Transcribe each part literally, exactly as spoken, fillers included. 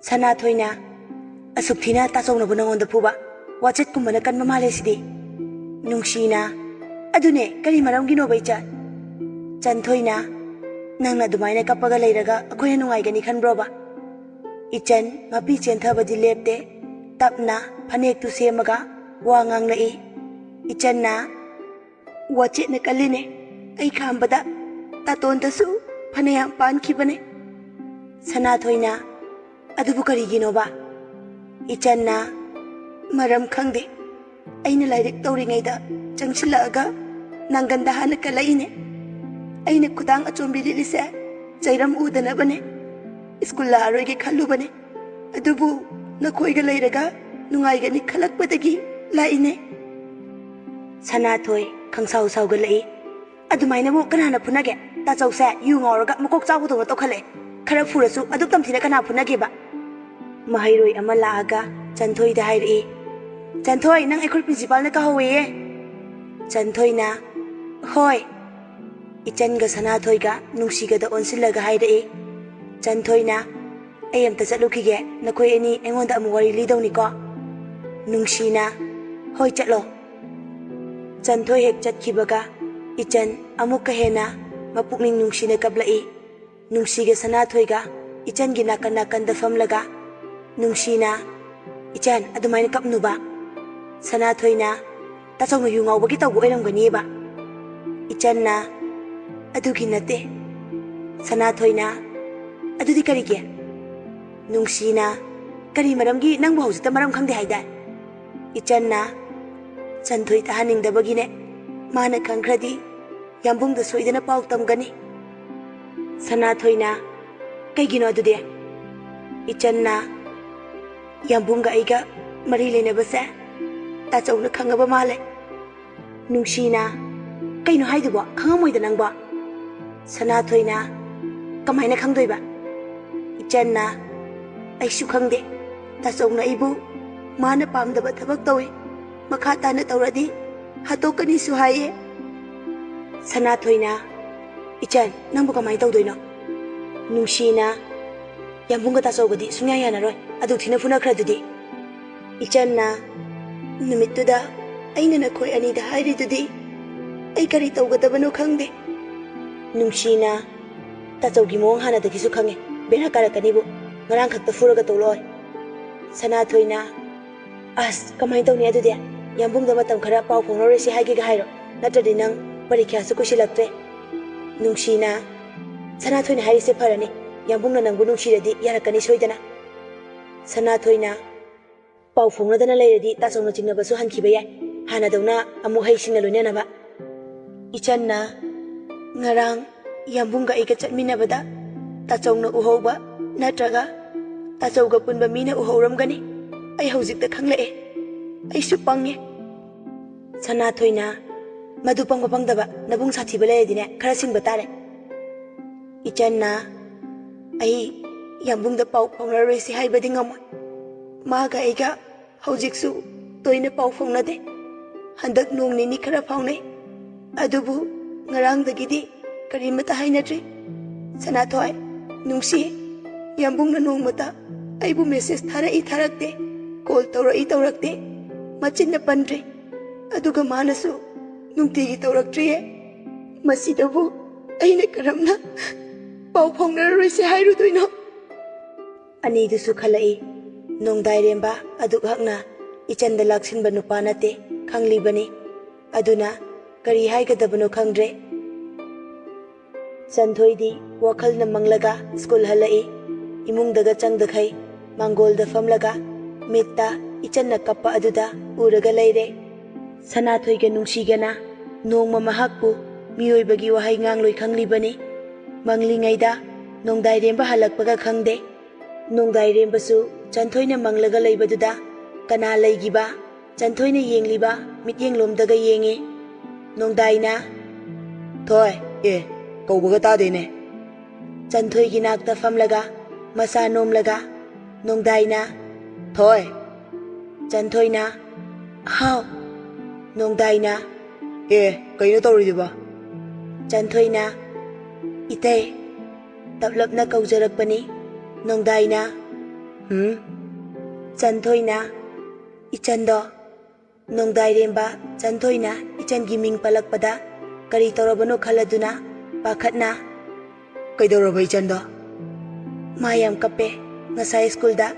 ꯁꯅꯥꯊꯣꯏꯅ, "ꯑꯁꯨꯛ ꯊꯤꯅ ꯇꯥꯆꯧꯅꯕꯨ ꯅꯉꯣꯟꯗ ꯐꯨꯕ? ꯋꯥꯆꯦꯠꯀꯨꯝꯕꯅ ꯀꯟꯕ ꯃꯥꯜꯂꯦ ꯁꯤꯗꯤ꯫" ꯅꯨꯡꯁꯤꯅ, "ꯑꯗꯨꯅꯦ, ꯀꯔꯤ ꯃꯔꯝꯒꯤꯅꯣꯕ ꯏꯆꯟ?" ꯆꯟꯊꯣꯏꯅ, "ꯅꯪꯅ ꯑꯗꯨꯃꯥꯏꯅ ꯀꯞꯄꯒ ꯂꯩꯔꯒ ꯑꯩꯈꯣꯏꯅ ꯅꯨꯡꯉꯥꯏꯒꯅꯤ ꯈꯟꯕ꯭ꯔꯣꯕ?" ꯏꯆꯟ ꯃꯄꯤ ꯆꯦꯟꯊꯕꯗꯤ ꯂꯦꯞꯇꯦ꯫ ꯇꯞꯅ ꯐꯅꯦꯛꯇꯨ ꯁꯦꯝꯃꯒ ꯋꯥ ꯉꯥꯡꯂꯛꯏ꯫ ꯏꯆꯟꯅ, "ꯋꯥꯆꯦꯠꯅ ꯀꯜꯂꯤꯅꯦ꯫ ꯑꯩ ꯈꯥꯝꯕꯗ ꯇꯥꯇꯣꯟꯗꯁꯨ ꯐꯅꯌꯥꯝ ꯄꯥꯟꯈꯤꯕꯅꯦ꯫" ꯁꯅꯥꯊꯣꯏꯅ, "ꯑꯗꯨꯕꯨ ꯀꯔꯤꯒꯤꯅꯣꯕ?" ꯏꯆꯟꯅ, "ꯃꯔꯝ ꯈꯪꯗꯦ꯫ ꯑꯩꯅ ꯂꯥꯏꯔꯤꯛ ꯇꯧꯔꯤꯉꯩꯗ ꯆꯪꯁꯤꯜꯂꯛꯑꯒ ꯅꯪꯒꯟꯗ ꯍꯥꯟꯅ ꯀꯜꯂꯛꯏꯅꯦ꯫ ꯑꯩꯅ ꯈꯨꯗꯥꯡ ꯑꯆꯣꯝꯕꯤ ꯂꯤꯠꯂꯤꯁꯦ ꯆꯩꯔꯝ ꯎꯗꯅꯕꯅꯦ꯫ ꯁ꯭ꯀꯨꯜ ꯂꯥꯛꯑꯔꯣꯏꯒꯦ ꯈꯜꯂꯨꯕꯅꯦ꯫ ꯑꯗꯨꯕꯨ ꯅꯈꯣꯏꯒ ꯂꯩꯔꯒ ꯅꯨꯡꯉꯥꯏꯒꯅꯤ ꯈꯜꯂꯛꯄꯗꯒꯤ ꯂꯥꯛꯏꯅꯦ꯫" ꯁꯅꯥꯊꯣꯏ ꯈꯪꯁꯥꯎ ꯁꯥꯎꯒꯠꯂꯛꯏ꯫ "ꯑꯗꯨꯃꯥꯏꯅꯕꯨ ꯀꯅꯥꯅ ꯐꯨꯅꯒꯦ? ꯇꯥꯆꯧꯁꯦ ꯌꯨ ꯉꯥꯎꯔꯒ ꯃꯀꯣꯛ ꯆꯥꯎꯕꯗꯧꯅ ꯇꯧꯈꯠꯂꯛꯑꯦ꯫ ꯈꯔ ꯐꯨꯔꯁꯨ ꯑꯗꯨꯛ ꯇꯝꯊꯤꯅ ꯀꯅꯥ ꯐꯨꯅꯒꯦꯕ?" ꯃꯍꯩꯔꯣꯏ ꯑꯃ ꯂꯥꯛꯑꯒ ꯆꯟꯊꯣꯏꯗ ꯍꯥꯏꯔꯛꯏ, "ꯆꯟꯊꯣꯏ, ꯅꯪ ꯑꯩꯈꯣꯏ ꯄ꯭ꯔꯤꯟꯁꯤꯄꯥꯜꯅ ꯀꯧꯍꯧꯋꯦꯌꯦ꯫" ꯆꯟꯊꯣꯏꯅ, "ꯍꯣꯏ꯫" ꯏꯆꯟꯒ ꯁꯅꯥꯊꯣꯏꯒ ꯅꯨꯡꯁꯤꯒꯗ ꯑꯣꯟꯁꯤꯜꯂꯒ ꯍꯥꯏꯔꯛꯏ꯫ ꯆꯟꯊꯣꯏꯅ, "ꯑꯩ ꯑꯝꯇ ꯆꯠꯂꯨꯈꯤꯒꯦ, ꯅꯈꯣꯏ ꯑꯅꯤ ꯑꯩꯉꯣꯟꯗ ꯑꯃꯨꯛ ꯋꯥꯔꯤ ꯂꯤꯗꯧꯅꯤꯀꯣ꯫" ꯅꯨꯡꯁꯤꯅ, "ꯍꯣꯏ, ꯆꯠꯂꯣ꯫" ꯆꯟꯊꯣꯏ ꯍꯦꯛ ꯆꯠꯈꯤꯕꯒ ꯏꯆꯟ ꯑꯃꯨꯛꯀ ꯍꯦꯟꯅ ꯃꯄꯨꯛꯅꯤꯡ ꯅꯨꯡꯁꯤꯅ ꯀꯞꯂꯛꯏ꯫ ꯅꯨꯡꯁꯤꯒ ꯁꯅꯥꯊꯣꯏꯒ ꯏꯆꯟꯒꯤ ꯅꯥꯀꯟ ꯅꯥꯀꯟꯗ ꯐꯝꯂꯒ ꯅꯨꯡꯁꯤꯅ, "ꯏꯆꯟ, ꯑꯗꯨꯃꯥꯏꯅ ꯀꯞꯅꯨꯕ꯫ ꯁꯅꯥꯊꯣꯏꯅ ꯇꯥꯆꯧꯅ ꯌꯨ ꯉꯥꯎꯕꯒꯤ ꯇꯧꯕ ꯑꯣꯏꯔꯝꯒꯅꯤꯕ꯫" ꯏꯆꯟꯅ, "ꯑꯗꯨꯒꯤ ꯅꯠꯇꯦ꯫" ꯁꯅꯥꯊꯣꯏꯅ, "ꯑꯗꯨꯗꯤ ꯀꯔꯤꯒꯤ?" ꯅꯨꯡꯁꯤꯅ, "ꯀꯔꯤ ꯃꯔꯝꯒꯤ? ꯅꯪꯕꯨ ꯍꯧꯖꯤꯛꯇ ꯃꯔꯝ ꯈꯪꯗꯦ ꯍꯥꯏꯗꯥꯏ?" ꯏꯆꯟꯅ, "ꯆꯟꯊꯣꯏ ꯇꯥꯍꯟꯅꯤꯡꯗꯕꯒꯤꯅꯦ꯫ ꯃꯥꯅ ꯈꯪꯈ꯭ꯔꯗꯤ ꯌꯥꯝꯕꯨꯡꯗ ꯁꯣꯏꯗꯅ ꯄꯥꯎ ꯇꯝꯒꯅꯤ꯫" ꯁꯅꯥꯊꯣꯏꯅ, "ꯀꯩꯒꯤꯅꯣ ꯑꯗꯨꯗꯤ?" ꯏꯆꯟꯅ, "ꯌꯥꯝꯕꯨꯡꯒ ꯑꯩꯒ ꯃꯔꯤ ꯂꯩꯅꯕꯁꯦ ꯇꯥꯆꯧꯅ ꯈꯪꯉꯕ ꯃꯥꯜꯂꯦ꯫" ꯅꯨꯡꯁꯤꯅ, "ꯀꯩꯅꯣ ꯍꯥꯏꯗꯨꯕꯣ? ꯈꯪꯉꯝꯃꯣꯏꯗ ꯅꯪꯕꯣ?" ꯁꯅꯥꯊꯣꯏꯅ, "ꯀꯃꯥꯏꯅ ꯈꯪꯗꯣꯏꯕ?" ꯏꯆꯟꯅ, "ꯑꯩꯁꯨ ꯈꯪꯗꯦ꯫ ꯇꯥꯆꯧꯅ ꯑꯩꯕꯨ ꯃꯥꯅ ꯄꯥꯝꯗꯕ ꯊꯕꯛ ꯇꯧꯏ, ꯃꯈꯥ ꯇꯥꯅ ꯇꯧꯔꯗꯤ ꯍꯥꯠꯇꯣꯛꯀꯅꯤꯁꯨ ꯍꯥꯏꯌꯦ꯫" ꯁꯅꯥꯊꯣꯏꯅ, "ꯏꯆꯟ, ꯅꯪꯕꯨ ꯀꯃꯥꯏꯅ ꯇꯧꯗꯣꯏꯅꯣ?" ꯅꯨꯡꯁꯤꯅ, ꯌꯥꯝꯕꯨꯡꯒ ꯇꯥꯆꯧꯒꯗꯤ ꯁꯨꯡꯌꯥ ꯌꯥꯅꯔꯣꯏ꯫ ꯑꯗꯨꯛ ꯊꯤꯅ ꯐꯨꯅꯈ꯭ꯔꯗꯨꯗꯤ꯫ ꯏꯆꯟꯅ, "ꯅꯨꯃꯤꯠꯇꯨꯗ ꯑꯩꯅ ꯅꯈꯣꯏ ꯑꯅꯤꯗ ꯍꯥꯏꯔꯤꯗꯨꯗꯤ꯫ ꯑꯩ ꯀꯔꯤ ꯇꯧꯒꯗꯕꯅꯣ ꯈꯪꯗꯦ꯫" ꯅꯨꯡꯁꯤꯅ, "ꯇꯥꯆꯧꯒꯤ ꯃꯑꯣꯡ ꯍꯥꯟꯅꯗꯒꯤꯁꯨ ꯈꯪꯉꯦ꯫ ꯕꯦꯔꯥ ꯀꯥꯔꯛꯀꯅꯤꯕꯨ꯫ ꯉꯔꯥꯡ ꯈꯛꯇ ꯐꯨꯔꯒ ꯇꯣꯛꯂꯛꯑꯣꯏ꯫" ꯁꯅꯥꯊꯣꯏꯅ, "ꯑꯁ, ꯀꯃꯥꯏꯅ ꯇꯧꯅꯤ ꯑꯗꯨꯗꯤ? ꯌꯥꯝꯕꯨꯡꯗ ꯃꯇꯝ ꯈꯔ ꯄꯥꯎ ꯐꯥꯎꯅꯔꯣꯏꯁꯤ ꯍꯥꯏꯒꯦꯒ ꯍꯥꯏꯔꯣ? ꯅꯠꯇ꯭ꯔꯗꯤ ꯅꯪ ꯄꯔꯤꯈ꯭ꯌꯥꯁꯨ ꯀꯨꯏꯁꯤꯜꯂꯛꯇ꯭ꯔꯦ꯫" ꯅꯨꯡꯁꯤꯅ, "ꯁꯅꯥꯊꯣꯏꯅ ꯍꯥꯏꯔꯤꯁꯦ ꯐꯔꯅꯤ꯫ ꯌꯥꯝꯕꯨꯡꯅ ꯅꯪꯕꯨ ꯅꯨꯡꯁꯤꯔꯗꯤ ꯌꯥꯔꯛꯀꯅꯤ ꯁꯣꯏꯗꯅ꯫" ꯁꯅꯥꯊꯣꯏꯅ, "ꯄꯥꯎ ꯐꯥꯎꯅꯗꯅ ꯂꯩꯔꯗꯤ ꯇꯥꯆꯧꯅ ꯆꯤꯡꯅꯕꯁꯨ ꯍꯟꯈꯤꯕ ꯌꯥꯏ꯫ ꯍꯥꯟꯅꯗꯧꯅ ꯑꯃꯨꯛ ꯍꯩꯁꯤꯡꯅ ꯂꯣꯏꯅꯅꯕ꯫" ꯏꯆꯟꯅ, "ꯉꯔꯥꯡ ꯌꯥꯝꯕꯨꯡꯒ ꯑꯩꯒ ꯆꯠꯃꯤꯟꯅꯕꯗ ꯇꯥꯆꯧꯅ ꯎꯍꯧꯕ ꯅꯠꯇ꯭ꯔꯒ ꯇꯥꯆꯧꯒ ꯄꯨꯟꯕ ꯃꯤꯅ ꯎꯍꯧꯔꯝꯒꯅꯤ꯫ ꯑꯩ ꯍꯧꯖꯤꯛꯇ ꯈꯪꯂꯛꯑꯦ꯫ ꯑꯩꯁꯨ ꯄꯪꯉꯦ꯫" ꯁꯅꯥꯊꯣꯏꯅ, "ꯃꯗꯨ ꯄꯪꯕ ꯄꯪꯗꯕ ꯅꯕꯨꯡ ꯁꯥꯊꯤꯕ ꯂꯩꯔꯗꯤꯅꯦ, ꯈꯔ ꯁꯤꯡꯕ ꯇꯥꯔꯦ꯫" ꯏꯆꯟꯅ, "ꯑꯩ ꯌꯥꯝꯕꯨꯡꯗ ꯄꯥꯎ ꯐꯥꯎꯅꯔꯣꯏꯁꯤ ꯍꯥꯏꯕꯗꯤ ꯉꯝꯃꯣꯏ꯫ ꯃꯥꯒ ꯑꯩꯒ ꯍꯧꯖꯤꯛꯁꯨ ꯇꯣꯏꯅ ꯄꯥꯎ ꯐꯥꯎꯅꯗꯦ꯫ ꯍꯟꯗꯛ ꯅꯣꯡ ꯅꯤꯅꯤ ꯈꯔ ꯐꯥꯎꯅꯩ꯫ ꯑꯗꯨꯕꯨ ꯉꯔꯥꯡꯗꯒꯤꯗꯤ ꯀꯔꯤꯃꯠꯇ ꯍꯥꯏꯅꯗ꯭ꯔꯤ꯫ ꯁꯅꯥꯊꯣꯏ, ꯅꯨꯡꯁꯤ, ꯌꯥꯝꯕꯨꯡꯅ ꯅꯣꯡꯃꯇ ꯑꯩꯕꯨ ꯃꯦꯁꯦꯖ ꯊꯥꯔꯛꯏ ꯊꯥꯔꯛꯇꯦ, ꯀꯣꯜ ꯇꯧꯔꯛꯏ ꯇꯧꯔꯛꯇꯦ, ꯃꯆꯤꯟꯅ ꯄꯟꯗ꯭ꯔꯦ꯫ ꯑꯗꯨꯒ ꯃꯥꯅꯁꯨ ꯅꯨꯡꯇꯤꯒꯤ ꯇꯧꯔꯛꯇ꯭ꯔꯤꯌꯦ꯫ ꯃꯁꯤꯗꯕꯨ ꯑꯩꯅ ꯀꯔꯝꯅ ꯄꯥꯎ ꯐꯥꯎꯅꯔꯔꯣꯏꯁꯦ ꯍꯥꯏꯔꯨꯗꯣꯏꯅꯣ?" ꯑꯅꯤꯗꯨꯁꯨ ꯈꯜꯂꯛꯏ꯫ ꯅꯣꯡꯗꯥꯏꯔꯦꯝꯕ ꯑꯗꯨꯛ ꯍꯛꯅ ꯏꯆꯟꯗ ꯂꯥꯛꯁꯤꯟꯕ ꯅꯨꯄꯥ ꯅꯠꯇꯦ, ꯈꯪꯂꯤꯕꯅꯤ꯫ ꯑꯗꯨꯅ ꯀꯔꯤ ꯍꯥꯏꯒꯗꯕꯅꯣ ꯈꯪꯗ꯭ꯔꯦ꯫ ꯆꯟꯊꯣꯏꯗꯤ ꯋꯥꯈꯜꯅ ꯃꯪꯂꯒ ꯁ꯭ꯀꯨꯜ ꯍꯜꯂꯛꯏ꯫ ꯏꯃꯨꯡꯗꯒ ꯆꯪꯗꯈꯩ ꯃꯥꯡꯒꯣꯜꯗ ꯐꯝꯂꯒ ꯃꯤꯠꯇ ꯏꯆꯟꯅ ꯀꯞꯄ ꯑꯗꯨꯗ ꯎꯔꯒ ꯂꯩꯔꯦ꯫ ꯁꯅꯥꯊꯣꯏꯒ ꯅꯨꯡꯁꯤꯒꯅ ꯅꯣꯡꯃ ꯃꯍꯥꯛꯄꯨ ꯃꯤꯑꯣꯏꯕꯒꯤ ꯋꯥꯍꯩ ꯉꯥꯡꯂꯣꯏ ꯈꯪꯂꯤꯕꯅꯤ꯫ ꯃꯪꯂꯤꯉꯩꯗ ꯅꯣꯡꯗꯥꯏꯔꯦꯝꯕ ꯍꯜꯂꯛꯄꯒ ꯈꯪꯗꯦ꯫ ꯅꯣꯡꯗꯥꯏꯔꯦꯝꯕꯁꯨ ꯆꯟꯊꯣꯏꯅ ꯃꯪꯂꯒ ꯂꯩꯕꯗꯨꯗ ꯀꯅꯥ ꯂꯩꯈꯤꯕ? ꯆꯟꯊꯣꯏꯅ ꯌꯦꯡꯂꯤꯕ ꯃꯤꯠꯌꯦꯡꯂꯣꯝꯗꯒ ꯌꯦꯡꯉꯤ꯫ ꯅꯣꯡꯗꯥꯏꯅ, "ꯊꯣꯏ, ꯑꯦ, ꯀꯧꯕꯒ ꯇꯥꯗꯦꯅꯦ?" ꯆꯟꯊꯣꯏꯒꯤ ꯅꯥꯛꯇ ꯐꯝꯂꯒ ꯃꯁꯥ ꯅꯣꯝꯂꯒ ꯅꯣꯡꯗꯥꯏꯅ, "ꯊꯣꯏ꯫" ꯆꯟꯊꯣꯏꯅ, "ꯍꯥꯎ꯫" ꯅꯣꯡꯗꯥꯏꯅ, "ꯑꯦ, ꯀꯩꯅꯣ ꯇꯧꯔꯤꯗꯨꯕ?" ꯆꯟꯊꯣꯏꯅ, "ꯏꯇꯩ꯫" ꯇꯞꯂꯞꯅ ꯀꯧꯖꯔꯛꯄꯅꯤ꯫ ꯅꯣꯡꯗꯥꯏꯅ, ꯍꯨꯝ? ꯆꯟꯊꯣꯏꯅ, ꯏꯆꯟꯗꯣ꯫ ꯅꯣꯡꯗꯥꯏꯔꯦꯝꯕ ꯆꯟꯊꯣꯏꯅ ꯏꯆꯟꯒꯤ ꯃꯤꯡ ꯄꯜꯂꯛꯄꯗ ꯀꯔꯤ ꯇꯧꯔꯕꯅꯣ ꯈꯜꯂꯗꯨꯅ ꯄꯥꯈꯠꯅ, "ꯀꯩꯗꯧꯔꯕ ꯏꯆꯟꯗꯣ?" "ꯃꯥ ꯌꯥꯝ ꯀꯞꯄꯦ ꯉꯁꯥꯏ ꯁ꯭ꯀꯨꯜꯗ꯫"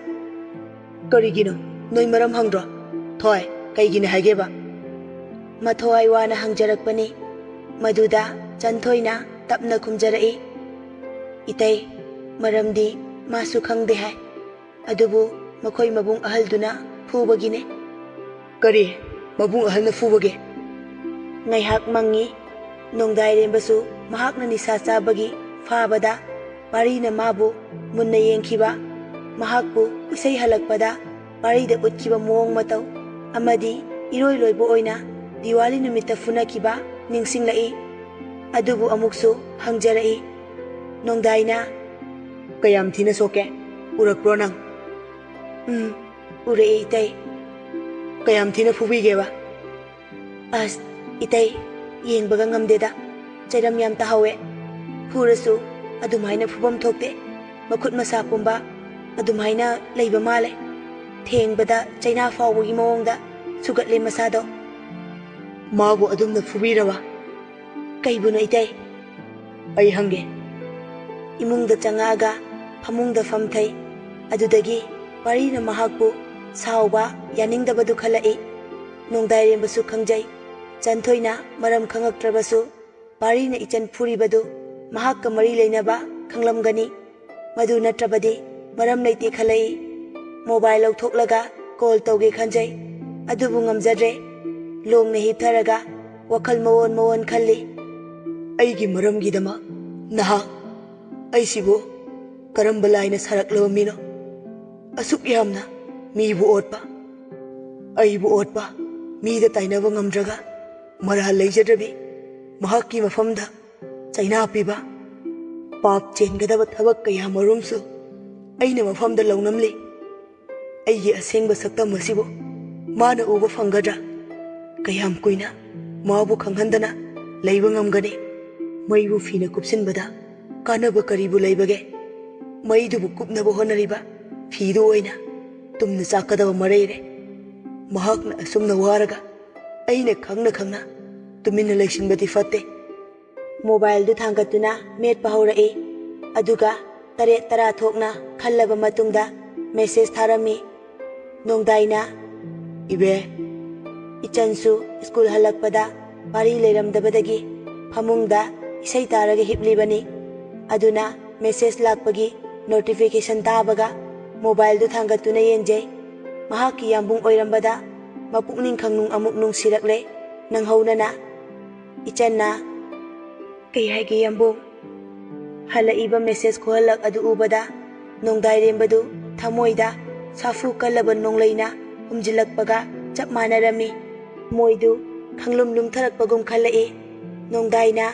"ꯀꯔꯤꯒꯤꯅꯣ? ꯅꯣꯏ ꯃꯔꯝ ꯍꯪꯗ꯭ꯔꯣ? ꯊꯣꯏ, ꯀꯩꯒꯤꯅꯤ ꯍꯥꯏꯒꯦꯕ?" ꯃꯊꯣꯏ ꯋꯥꯅ ꯍꯪꯖꯔꯛꯄꯅꯤ꯫ ꯃꯗꯨꯗ ꯆꯟꯊꯣꯏꯅ ꯇꯞꯅ ꯈꯨꯝꯖꯔꯛꯏ, "ꯏꯇꯩ, ꯃꯔꯝꯗꯤ ꯃꯥꯁꯨ ꯈꯪꯗꯦ ꯍꯥꯏ꯫ ꯑꯗꯨꯕꯨ ꯃꯈꯣꯏ ꯃꯕꯨꯡ ꯑꯍꯜꯗꯨꯅ ꯐꯨꯕꯒꯤꯅꯦ꯫" "ꯀꯔꯤ? ꯃꯕꯨꯡ ꯑꯍꯜꯅ ꯐꯨꯕꯒꯦ?" ꯉꯥꯏꯍꯥꯛ ꯃꯪꯉꯤ꯫ ꯅꯣꯡꯗꯥꯏꯔꯦꯝꯕꯁꯨ ꯃꯍꯥꯛꯅ ꯅꯤꯁꯥ ꯆꯥꯕꯒꯤ ꯐꯥꯕꯗ ꯄꯥꯔꯤꯅ ꯃꯥꯕꯨ ꯃꯨꯟꯅ ꯌꯦꯡꯈꯤꯕ, ꯃꯍꯥꯛꯄꯨ ꯏꯁꯩ ꯍꯜꯂꯛꯄꯗ ꯄꯥꯔꯤꯗ ꯎꯠꯈꯤꯕ ꯃꯑꯣꯡ ꯃꯇꯧ ꯑꯃꯗꯤ ꯏꯔꯣꯏ ꯂꯣꯏꯕ ꯑꯣꯏꯅ ꯗꯤꯋꯥꯂꯤ ꯅꯨꯃꯤꯠꯇ ꯐꯨꯅꯈꯤꯕ ꯅꯤꯡꯁꯤꯡꯂꯛꯏ꯫ ꯑꯗꯨꯕꯨ ꯑꯃꯨꯛꯁꯨ ꯍꯪꯖꯔꯛꯏ, ꯅꯣꯡꯗꯥꯏꯅ, "ꯀꯌꯥꯝ ꯊꯤꯅ ꯁꯣꯛꯀꯦ? ꯎꯔꯛꯄ꯭ꯔꯣ ꯅꯪ?" "ꯎꯝ, ꯎꯔꯛꯑꯦ ꯏꯇꯩ꯫" "ꯀꯌꯥꯝ ꯊꯤꯅ ꯐꯨꯕꯤꯒꯦꯕ?" "ꯑꯁ, ꯏꯇꯩ, ꯌꯦꯡꯕꯒ ꯉꯝꯗꯦꯗ꯫ ꯆꯩꯔꯝ ꯌꯥꯝ ꯇꯥꯍꯧꯋꯦ꯫ ꯐꯨꯔꯁꯨ ꯑꯗꯨꯃꯥꯏꯅ ꯐꯨꯐꯝ ꯊꯣꯛꯇꯦ꯫ ꯃꯈꯨꯠ ꯃꯁꯥ ꯄꯨꯝꯕ ꯑꯗꯨꯃꯥꯏꯅ ꯂꯩꯕ ꯃꯥꯜꯂꯦ꯫ ꯊꯦꯡꯕꯗ ꯆꯩꯅꯥ ꯐꯥꯎꯕꯒꯤ ꯃꯑꯣꯡꯗ ꯁꯨꯒꯠꯂꯦ ꯃꯁꯥꯗꯣ꯫" "ꯃꯥꯕꯨ ꯑꯗꯨꯝꯅ ꯐꯨꯕꯤꯔꯕ?" "ꯀꯩꯕꯨꯅꯣ ꯏꯇꯩ?" "ꯑꯩ ꯍꯪꯒꯦ꯫" ꯏꯃꯨꯡꯗ ꯆꯪꯉꯛꯑꯒ ꯐꯃꯨꯡꯗ ꯐꯝꯊꯩ꯫ ꯑꯗꯨꯗꯒꯤ ꯄꯥꯔꯤꯅ ꯃꯍꯥꯛꯄꯨ ꯁꯥꯎꯕ, ꯌꯥꯅꯤꯡꯗꯕꯗꯨ ꯈꯜꯂꯛꯏ꯫ ꯅꯣꯡꯗꯥꯏꯔꯦꯝꯕꯁꯨ ꯈꯪꯖꯩ꯫ ꯆꯟꯊꯣꯏꯅ ꯃꯔꯝ ꯈꯪꯉꯛꯇ꯭ꯔꯕꯁꯨ ꯄꯥꯔꯤꯅ ꯏꯆꯟ ꯐꯨꯔꯤꯕꯗꯨ ꯃꯍꯥꯛꯀ ꯃꯔꯤ ꯂꯩꯅꯕ ꯈꯪꯂꯝꯒꯅꯤ꯫ ꯃꯗꯨ ꯅꯠꯇ꯭ꯔꯕꯗꯤ ꯃꯔꯝ ꯂꯩꯇꯦ ꯈꯜꯂꯛꯏ꯫ ꯃꯣꯕꯥꯏꯜ ꯂꯧꯊꯣꯛꯂꯒ ꯀꯣꯜ ꯇꯧꯒꯦ ꯈꯟꯖꯩ꯫ ꯑꯗꯨꯕꯨ ꯉꯝꯖꯗ꯭ꯔꯦ꯫ ꯂꯣꯡꯅ ꯍꯤꯞꯊꯔꯒ ꯋꯥꯈꯜ ꯃꯑꯣꯟ ꯃꯑꯣꯟ ꯈꯜꯂꯤ꯫ "ꯑꯩꯒꯤ ꯃꯔꯝꯒꯤꯗꯃꯛ ꯅꯍꯥꯛ ꯑꯩꯁꯤꯕꯨ ꯀꯔꯝꯕ ꯂꯥꯏꯅ ꯁꯥꯔꯛꯂꯕ ꯃꯤꯅꯣ? ꯑꯁꯨꯛ ꯌꯥꯝꯅ ꯃꯤꯕꯨ ꯑꯣꯠꯄ, ꯑꯩꯕꯨ ꯑꯣꯠꯄ, ꯃꯤꯗ ꯇꯥꯏꯅꯕ ꯉꯝꯗ꯭ꯔꯒ ꯃꯔꯥꯜ ꯂꯩꯖꯗ꯭ꯔꯕꯤ ꯃꯍꯥꯛꯀꯤ ꯃꯐꯝꯗ ꯆꯩꯅꯥ ꯄꯤꯕ, ꯄꯥꯞ ꯆꯦꯟꯒꯗꯕ ꯊꯕꯛ ꯀꯌꯥ ꯃꯔꯨꯝꯁꯨ ꯑꯩꯅ ꯃꯐꯝꯗ ꯂꯧꯅꯝꯂꯤ꯫ ꯑꯩꯒꯤ ꯑꯁꯦꯡꯕ ꯁꯛꯇꯝ ꯑꯁꯤꯕꯨ ꯃꯥꯅ ꯎꯕ ꯐꯪꯒꯗ꯭ꯔꯥ? ꯀꯌꯥꯝ ꯀꯨꯏꯅ ꯃꯥꯕꯨ ꯈꯪꯍꯟꯗꯅ ꯂꯩꯕ ꯉꯝꯒꯅꯤ? ꯃꯩꯕꯨ ꯐꯤꯅ ꯀꯨꯞꯁꯤꯟꯕꯗ ꯀꯥꯟꯅꯕ ꯀꯔꯤꯕꯨ ꯂꯩꯕꯒꯦ? ꯃꯩꯗꯨꯕꯨ ꯀꯨꯞꯅꯕ ꯍꯣꯠꯅꯔꯤꯕ ꯐꯤꯗꯨ ꯑꯣꯏꯅ ꯇꯨꯝꯅ ꯆꯥꯛꯀꯗꯕ ꯃꯔꯩꯔꯦ꯫ ꯃꯍꯥꯛꯅ ꯑꯁꯨꯝꯅ ꯋꯥꯔꯒ ꯑꯩꯅ ꯈꯪꯅ ꯈꯪꯅ ꯇꯨꯃꯤꯟꯅ ꯂꯩꯁꯤꯟꯕꯗꯤ ꯐꯠꯇꯦ꯫ ꯃꯣꯕꯥꯏꯜꯗꯨ ꯊꯥꯡꯒꯠꯇꯨꯅ ꯃꯦꯠꯄ ꯍꯧꯔꯛꯏ꯫ ꯑꯗꯨꯒ ꯇꯔꯦꯠ ꯇꯔꯥ ꯊꯣꯛꯅ ꯈꯜꯂꯕ ꯃꯇꯨꯡꯗ ꯃꯦꯁꯦꯖ ꯊꯥꯔꯝꯃꯤ꯫ ꯅꯣꯡꯗꯥꯏꯅ, "ꯏꯕꯦ, ꯏꯆꯟꯁꯨ ꯁ꯭ꯀꯨꯜ ꯍꯜꯂꯛꯄꯗ ꯋꯥꯔꯤ ꯂꯩꯔꯝꯗꯕꯗꯒꯤ ꯐꯃꯨꯡꯗ ꯏꯁꯩ ꯇꯥꯔꯒ ꯍꯤꯞꯂꯤꯕꯅꯤ꯫ ꯑꯗꯨꯅ ꯃꯦꯁꯦꯖ ꯂꯥꯛꯄꯒꯤ ꯅꯣꯇꯤꯐꯤꯀꯦꯁꯟ ꯇꯥꯕꯒ ꯃꯣꯕꯥꯏꯜꯗꯨ ꯊꯥꯡꯒꯠꯇꯨꯅ ꯌꯦꯡꯖꯩ꯫ ꯃꯍꯥꯛꯀꯤ ꯌꯥꯝꯕꯨꯡ ꯑꯣꯏꯔꯝꯕꯗ ꯃꯄꯨꯛꯅꯤꯡ ꯈꯪꯅꯨꯡ ꯑꯃꯨꯛ ꯅꯨꯡꯁꯤꯔꯛꯂꯦ꯫ ꯅꯪꯍꯧꯅꯅ ꯏꯆꯟꯅ, ꯀꯩ ꯍꯥꯏꯒꯦ ꯌꯥꯝꯕꯨꯡ?" ꯍꯜꯂꯛꯏꯕ ꯃꯦꯁꯦꯖ ꯈꯨꯍꯜꯂꯛ ꯑꯗꯨ ꯎꯕꯗ ꯅꯣꯡꯗꯥꯏꯔꯦꯝꯕꯗꯨ ꯊꯃꯣꯏꯗ ꯁꯥꯐꯨ ꯀꯜꯂꯕ ꯅꯣꯡꯂꯩꯅ ꯍꯨꯝꯖꯤꯜꯂꯛꯄꯒ ꯆꯞ ꯃꯥꯟꯅꯔꯝꯃꯤ꯫ ꯊꯃꯣꯏꯗꯨ ꯈꯪꯂꯨꯝ ꯂꯨꯝꯊꯔꯛꯄꯒꯨꯝ ꯈꯜꯂꯛꯏ꯫ ꯅꯣꯡꯗꯥꯏꯅ,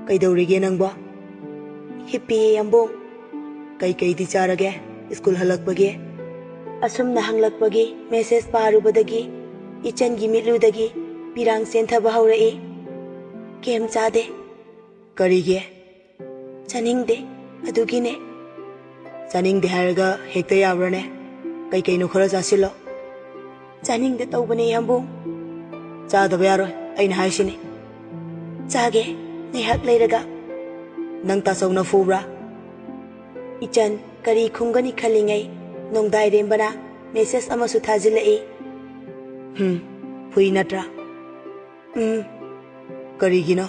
"ꯀꯩꯗꯧꯔꯤꯒꯦ ꯅꯪꯕꯣ?" "ꯍꯤꯞꯄꯤꯌꯦ ꯌꯥꯝꯕꯨꯡ꯫" "ꯀꯩꯀꯩꯗꯤ ꯆꯥꯔꯒꯦ ꯁ꯭ꯀꯨꯜ ꯍꯜꯂꯛꯄꯒꯤ?" ꯑꯁꯨꯝꯅ ꯍꯪꯂꯛꯄꯒꯤ ꯃꯦꯁꯦꯖ ꯄꯥꯔꯨꯕꯗꯒꯤ ꯏꯆꯟꯒꯤ ꯃꯤꯠꯂꯨꯗꯒꯤ ꯄꯤꯔꯥꯡ ꯆꯦꯟꯊꯕ ꯍꯧꯔꯛꯏ꯫ "ꯀꯩꯝ ꯆꯥꯗꯦ꯫" "ꯀꯔꯤꯒꯤ?" "ꯆꯥꯅꯤꯡꯗꯦ, ꯑꯗꯨꯒꯤꯅꯦ꯫" "ꯆꯥꯅꯤꯡꯗꯦ ꯍꯥꯏꯔꯒ ꯍꯦꯛꯇ ꯌꯥꯕ꯭ꯔꯥꯅꯦ? ꯀꯩꯀꯩꯅꯣ ꯈꯔ ꯆꯥꯁꯤꯜꯂꯣ꯫" "ꯆꯥꯅꯤꯡꯗꯦ ꯇꯧꯕꯅꯦ ꯌꯥꯝꯕꯨꯡ꯫" "ꯆꯥꯗꯕ ꯌꯥꯔꯣꯏ, ꯑꯩꯅ ꯍꯥꯏꯁꯤꯅꯤ꯫" "ꯆꯥꯒꯦ, ꯉꯥꯏꯍꯥꯛ ꯂꯩꯔꯒ꯫" "ꯅꯪ ꯇꯥꯆꯧꯅ ꯐꯨꯕ꯭ꯔꯥ?" ꯏꯆꯟ ꯀꯔꯤ ꯈꯨꯝꯒꯅꯤ ꯈꯜꯂꯤꯉꯩ ꯅꯣꯡꯗꯥꯏꯔꯦꯝꯕꯅ ꯃꯦꯁꯦꯖ ꯑꯃꯁꯨ ꯊꯥꯖꯤꯜꯂꯛꯏ꯫ "ꯍꯨꯝ, ꯐꯨꯏ ꯅꯠꯇ꯭ꯔꯥ?" "ꯎꯝ꯫" "ꯀꯔꯤꯒꯤꯅꯣ?"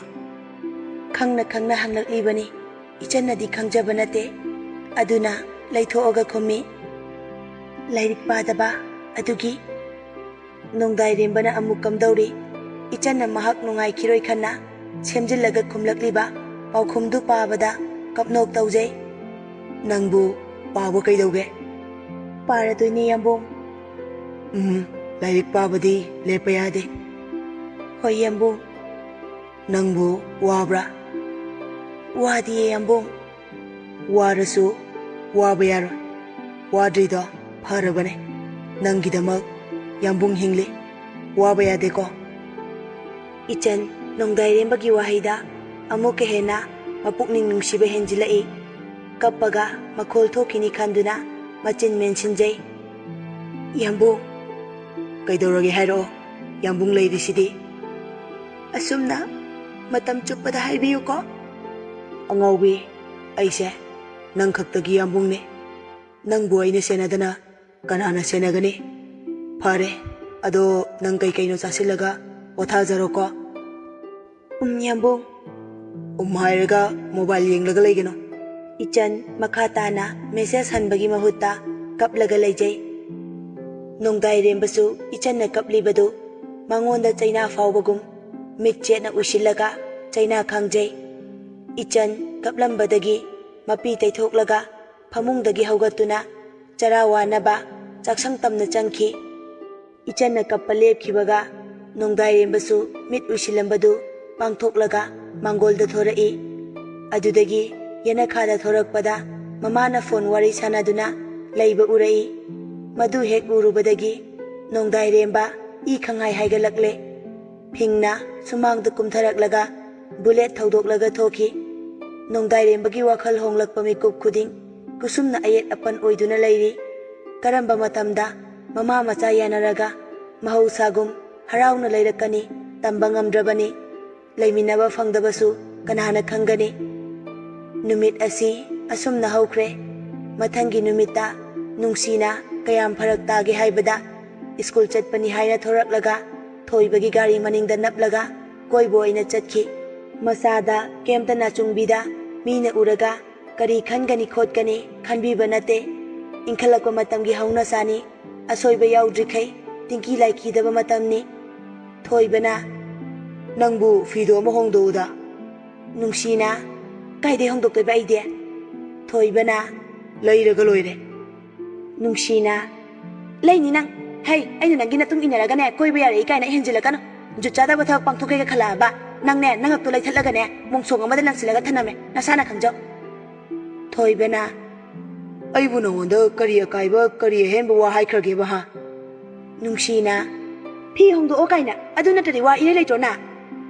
"ꯈꯪꯅ ꯈꯪꯅ ꯍꯪꯂꯛꯂꯤꯕꯅꯤ, ꯏꯆꯟꯅꯗꯤ ꯈꯪꯖꯕ ꯅꯠꯇꯦ, ꯑꯗꯨꯅ ꯂꯩꯊꯣꯛꯑꯒ ꯈꯨꯝꯃꯤ꯫" "ꯂꯥꯏꯔꯤꯛ ꯄꯥꯗꯕ, ꯑꯗꯨꯒꯤ꯫" ꯅꯣꯡꯗꯥꯏꯔꯦꯝꯕꯅ ꯑꯃꯨꯛ ꯀꯝꯗꯧꯔꯤ? ꯏꯆꯟꯅ ꯃꯍꯥꯛ ꯅꯨꯡꯉꯥꯏꯈꯤꯔꯣꯏ ꯈꯟꯅ ꯁꯦꯝꯖꯤꯜꯂꯒ ꯈꯨꯝꯂꯛꯂꯤꯕ ꯄꯥꯎꯈꯨꯝꯗꯨ ꯄꯥꯕꯗ ꯀꯞꯅꯣꯛ ꯇꯧꯖꯩ꯫ "ꯅꯪꯕꯨ ꯄꯥꯕ ꯀꯩꯗꯧꯒꯦ?" "ꯄꯥꯔꯗꯣꯏꯅꯦ ꯌꯥꯝꯕꯨꯡ꯫" "ꯎꯝ, ꯂꯥꯏꯔꯤꯛ ꯄꯥꯕꯗꯤ ꯂꯦꯞꯄ ꯌꯥꯗꯦ꯫" "ꯍꯣꯏ ꯌꯥꯝꯕꯨꯡ꯫" "ꯅꯪꯕꯨ ꯋꯥꯕ꯭ꯔꯥ?" "ꯋꯥꯗꯤꯌꯦ ꯌꯥꯝꯕꯨꯡ꯫" "ꯋꯥꯔꯁꯨ ꯋꯥꯕ ꯌꯥꯔꯣꯏ꯫ ꯋꯥꯗ꯭ꯔꯤꯗꯣ ꯐꯔꯕꯅꯦ꯫ ꯅꯪꯒꯤꯗꯃꯛ ꯌꯥꯝꯕꯨꯡ ꯍꯤꯡꯂꯤ꯫ ꯋꯥꯕ ꯌꯥꯗꯦꯀꯣ?" ꯏꯆꯟ ꯅꯣꯡꯗꯥꯏꯔꯦꯝꯕꯒꯤ ꯋꯥꯍꯩꯗ ꯑꯃꯨꯛꯀ ꯍꯦꯟꯅ ꯃꯄꯨꯛꯅꯤꯡ ꯅꯨꯡꯁꯤꯕ ꯍꯦꯟꯖꯤꯜꯂꯛꯏ꯫ ꯀꯞꯄꯒ ꯃꯈꯣꯜ ꯊꯣꯛꯈꯤꯅꯤ ꯈꯟꯗꯨꯅ ꯃꯆꯤꯟ ꯃꯦꯟꯁꯤꯟꯖꯩ꯫ "ꯌꯥꯝꯕꯨꯡ!" "ꯀꯩꯗꯧꯔꯒꯦ ꯍꯥꯏꯔꯛꯑꯣ, ꯌꯥꯝꯕꯨꯡ ꯂꯩꯔꯤꯁꯤꯗꯤ꯫" "ꯑꯁꯨꯝꯅ ꯃꯇꯝ ꯆꯨꯞꯄꯗ ꯍꯥꯏꯕꯤꯌꯨꯀꯣ꯫" "ꯑꯉꯥꯎꯕꯤ, ꯑꯩꯁꯦ ꯅꯪ ꯈꯛꯇꯒꯤ ꯌꯥꯝꯕꯨꯡꯅꯦ꯫ ꯅꯪꯕꯨ ꯑꯩꯅ ꯁꯦꯟꯅꯗꯅ ꯀꯅꯥꯅ ꯁꯦꯟꯅꯒꯅꯤ? ꯐꯔꯦ, ꯑꯗꯣ ꯅꯪ ꯀꯩ ꯀꯩꯅꯣ ꯆꯥꯁꯤꯜꯂꯒ ꯄꯣꯊꯥꯖꯔꯣꯀꯣ꯫" "ꯎꯝ, ꯌꯥꯝꯕꯨꯡ꯫" "ꯎꯝ ꯍꯥꯏꯔꯒ ꯃꯣꯕꯥꯏꯜ ꯌꯦꯡꯂꯒ ꯂꯩꯒꯅꯨ꯫" ꯏꯆꯟ ꯃꯈꯥ ꯇꯥꯅ ꯃꯦꯁꯦꯖ ꯍꯟꯕꯒꯤ ꯃꯍꯨꯠꯇ ꯀꯞꯂꯒ ꯂꯩꯖꯩ꯫ ꯅꯣꯡꯗꯥꯏꯔꯦꯝꯕꯁꯨ ꯏꯆꯟꯅ ꯀꯞꯂꯤꯕꯗꯨ ꯃꯉꯣꯟꯗ ꯆꯩꯅꯥ ꯐꯥꯎꯕꯒꯨꯝ ꯃꯤꯠ ꯆꯦꯠꯅ ꯎꯏꯁꯤꯜꯂꯒ ꯆꯩꯅꯥ ꯈꯥꯡꯖꯩ꯫ ꯏꯆꯟ ꯀꯞꯂꯝꯕꯗꯒꯤ ꯃꯄꯤ ꯇꯩꯊꯣꯛꯂꯒ ꯐꯃꯨꯡꯗꯒꯤ ꯍꯧꯒꯠꯇꯨꯅ ꯆꯔꯥ ꯋꯥꯅꯕ ꯆꯥꯛꯁꯪ ꯇꯝꯅ ꯆꯪꯈꯤ꯫ ꯏꯆꯟꯅ ꯀꯞꯄ ꯂꯦꯞꯈꯤꯕꯒ ꯅꯣꯡꯗꯥꯏꯔꯦꯝꯕꯁꯨ ꯃꯤꯠ ꯎꯏꯁꯤꯜꯂꯝꯕꯗꯨ ꯄꯥꯡꯊꯣꯛꯂꯒ ꯃꯥꯡꯒꯣꯜꯗ ꯊꯣꯔꯛꯏ꯫ ꯑꯗꯨꯗꯒꯤ ꯌꯦꯅꯈꯥꯗ ꯊꯣꯔꯛꯄꯗ ꯃꯃꯥꯅ ꯐꯣꯟ ꯋꯥꯔꯤ ꯁꯥꯟꯅꯗꯨꯅ ꯂꯩꯕ ꯎꯔꯛꯏ꯫ ꯃꯗꯨ ꯍꯦꯛ ꯎꯔꯨꯕꯗꯒꯤ ꯅꯣꯡꯗꯥꯏꯔꯦꯝꯕ ꯏ ꯈꯪꯍꯥꯏ ꯍꯥꯏꯒꯠꯂꯛꯂꯦ꯫ ꯐꯤꯡꯅ ꯁꯨꯃꯥꯡꯗ ꯀꯨꯝꯊꯔꯛꯂꯒ ꯕꯨꯂꯦꯠ ꯊꯧꯗꯣꯛꯂꯒ ꯊꯣꯛꯈꯤ꯫ ꯅꯣꯡꯗꯥꯏꯔꯦꯝꯕꯒꯤ ꯋꯥꯈꯜ ꯍꯣꯡꯂꯛꯄ ꯃꯤꯀꯨꯞ ꯈꯨꯗꯤꯡ ꯀꯨꯁꯨꯝꯅ ꯑꯌꯦꯠ ꯑꯄꯟ ꯑꯣꯏꯗꯨꯅ ꯂꯩꯔꯤ꯫ ꯀꯔꯝꯕ ꯃꯇꯝꯗ ꯃꯃꯥ ꯃꯆꯥ ꯌꯥꯅꯔꯒ ꯃꯍꯧꯁꯥꯒꯨꯝ ꯍꯔꯥꯎꯅ ꯂꯩꯔꯛꯀꯅꯤ, ꯇꯝꯕ ꯉꯝꯗ꯭ꯔꯕꯅꯤ꯫ ꯂꯩꯃꯤꯟꯅꯕ ꯐꯪꯗꯕꯁꯨ ꯀꯅꯥꯅ ꯈꯪꯒꯅꯤ? ꯅꯨꯃꯤꯠ ꯑꯁꯤ ꯑꯁꯨꯝꯅ ꯍꯧꯈ꯭ꯔꯦ꯫ ꯃꯊꯪꯒꯤ ꯅꯨꯃꯤꯠꯇ ꯅꯨꯡꯁꯤꯅ ꯀꯌꯥꯝ ꯐꯔꯛ ꯇꯥꯒꯦ ꯍꯥꯏꯕꯗ, ꯁ꯭ꯀꯨꯜ ꯆꯠꯄꯅꯤ ꯍꯥꯏꯅ ꯊꯣꯔꯛꯂꯒ ꯊꯣꯏꯕꯒꯤ ꯒꯥꯔꯤ ꯃꯅꯤꯡꯗ ꯅꯞꯂꯒ ꯀꯣꯏꯕ ꯑꯣꯏꯅ ꯆꯠꯈꯤ꯫ ꯃꯁꯥꯗ ꯀꯩꯝꯇ ꯅꯥꯆꯨꯡꯕꯤꯗ ꯃꯤꯅ ꯎꯔꯒ ꯀꯔꯤ ꯈꯟꯒꯅꯤ ꯈꯣꯠꯀꯅꯤ ꯈꯟꯕꯤꯕ ꯅꯠꯇꯦ꯫ ꯏꯟꯈꯠꯂꯛꯄ ꯃꯇꯝꯒꯤ ꯍꯧꯅꯁꯥꯅꯤ, ꯑꯁꯣꯏꯕ ꯌꯥꯎꯗ꯭ꯔꯤꯈꯩ ꯇꯤꯡꯀꯤ ꯂꯥꯏꯈꯤꯗꯕ ꯃꯇꯝꯅꯤ꯫ ꯊꯣꯏꯕꯅ, "ꯅꯪꯕꯨ ꯐꯤꯗꯣ ꯑꯃ ꯍꯣꯡꯗꯣꯛꯎꯗ꯫" ꯅꯨꯡꯁꯤꯅ, "ꯀꯥꯏꯗꯩ ꯍꯣꯡꯗꯣꯛꯇꯣꯏꯕ ꯑꯩꯗꯤ?" ꯊꯣꯏꯕꯅ, "ꯂꯩꯔꯒ ꯂꯣꯏꯔꯦ꯫" ꯅꯨꯡꯁꯤꯅ, "ꯂꯩꯅꯤ ꯅꯪ꯫ ꯍꯩ, ꯑꯩꯅ ꯅꯪꯒꯤ ꯅꯇꯨꯡ ꯏꯟꯅꯔꯒꯅꯦ ꯀꯣꯏꯕ ꯌꯥꯔꯛꯏ ꯀꯥꯏꯅ ꯍꯦꯟꯖꯤꯜꯂꯛꯀꯅꯨ꯫ ꯖꯨꯠ ꯆꯥꯗꯕ ꯊꯕꯛ ꯄꯥꯡꯊꯣꯛꯀꯦꯒ ꯈꯜꯂꯛꯑꯕ ꯅꯪꯅꯦ, ꯅꯉꯛꯇꯣ ꯂꯩꯊꯠꯂꯒꯅꯦ ꯃꯣꯡꯁꯣꯡ ꯑꯃꯗ ꯂꯪꯁꯤꯜꯂꯒ ꯊꯅꯝꯃꯦ, ꯅꯁꯥꯅ ꯈꯪꯖꯧ꯫" ꯊꯣꯏꯕꯅ, "ꯑꯩꯕꯨ ꯅꯉꯣꯟꯗ ꯀꯔꯤ ꯑꯀꯥꯏꯕ, ꯀꯔꯤ ꯑꯍꯦꯟꯕ ꯋꯥ ꯍꯥꯏꯈ꯭ꯔꯒꯦꯕ, ꯍꯥ?" ꯅꯨꯡꯁꯤꯅ, "ꯐꯤ ꯍꯣꯡꯗꯣꯛꯑꯣ ꯀꯥꯏꯅ, ꯑꯗꯨ ꯅꯠꯇ꯭ꯔꯗꯤ ꯋꯥ ꯏꯔꯩ ꯂꯩꯇ꯭ꯔꯣ ꯅꯪ?"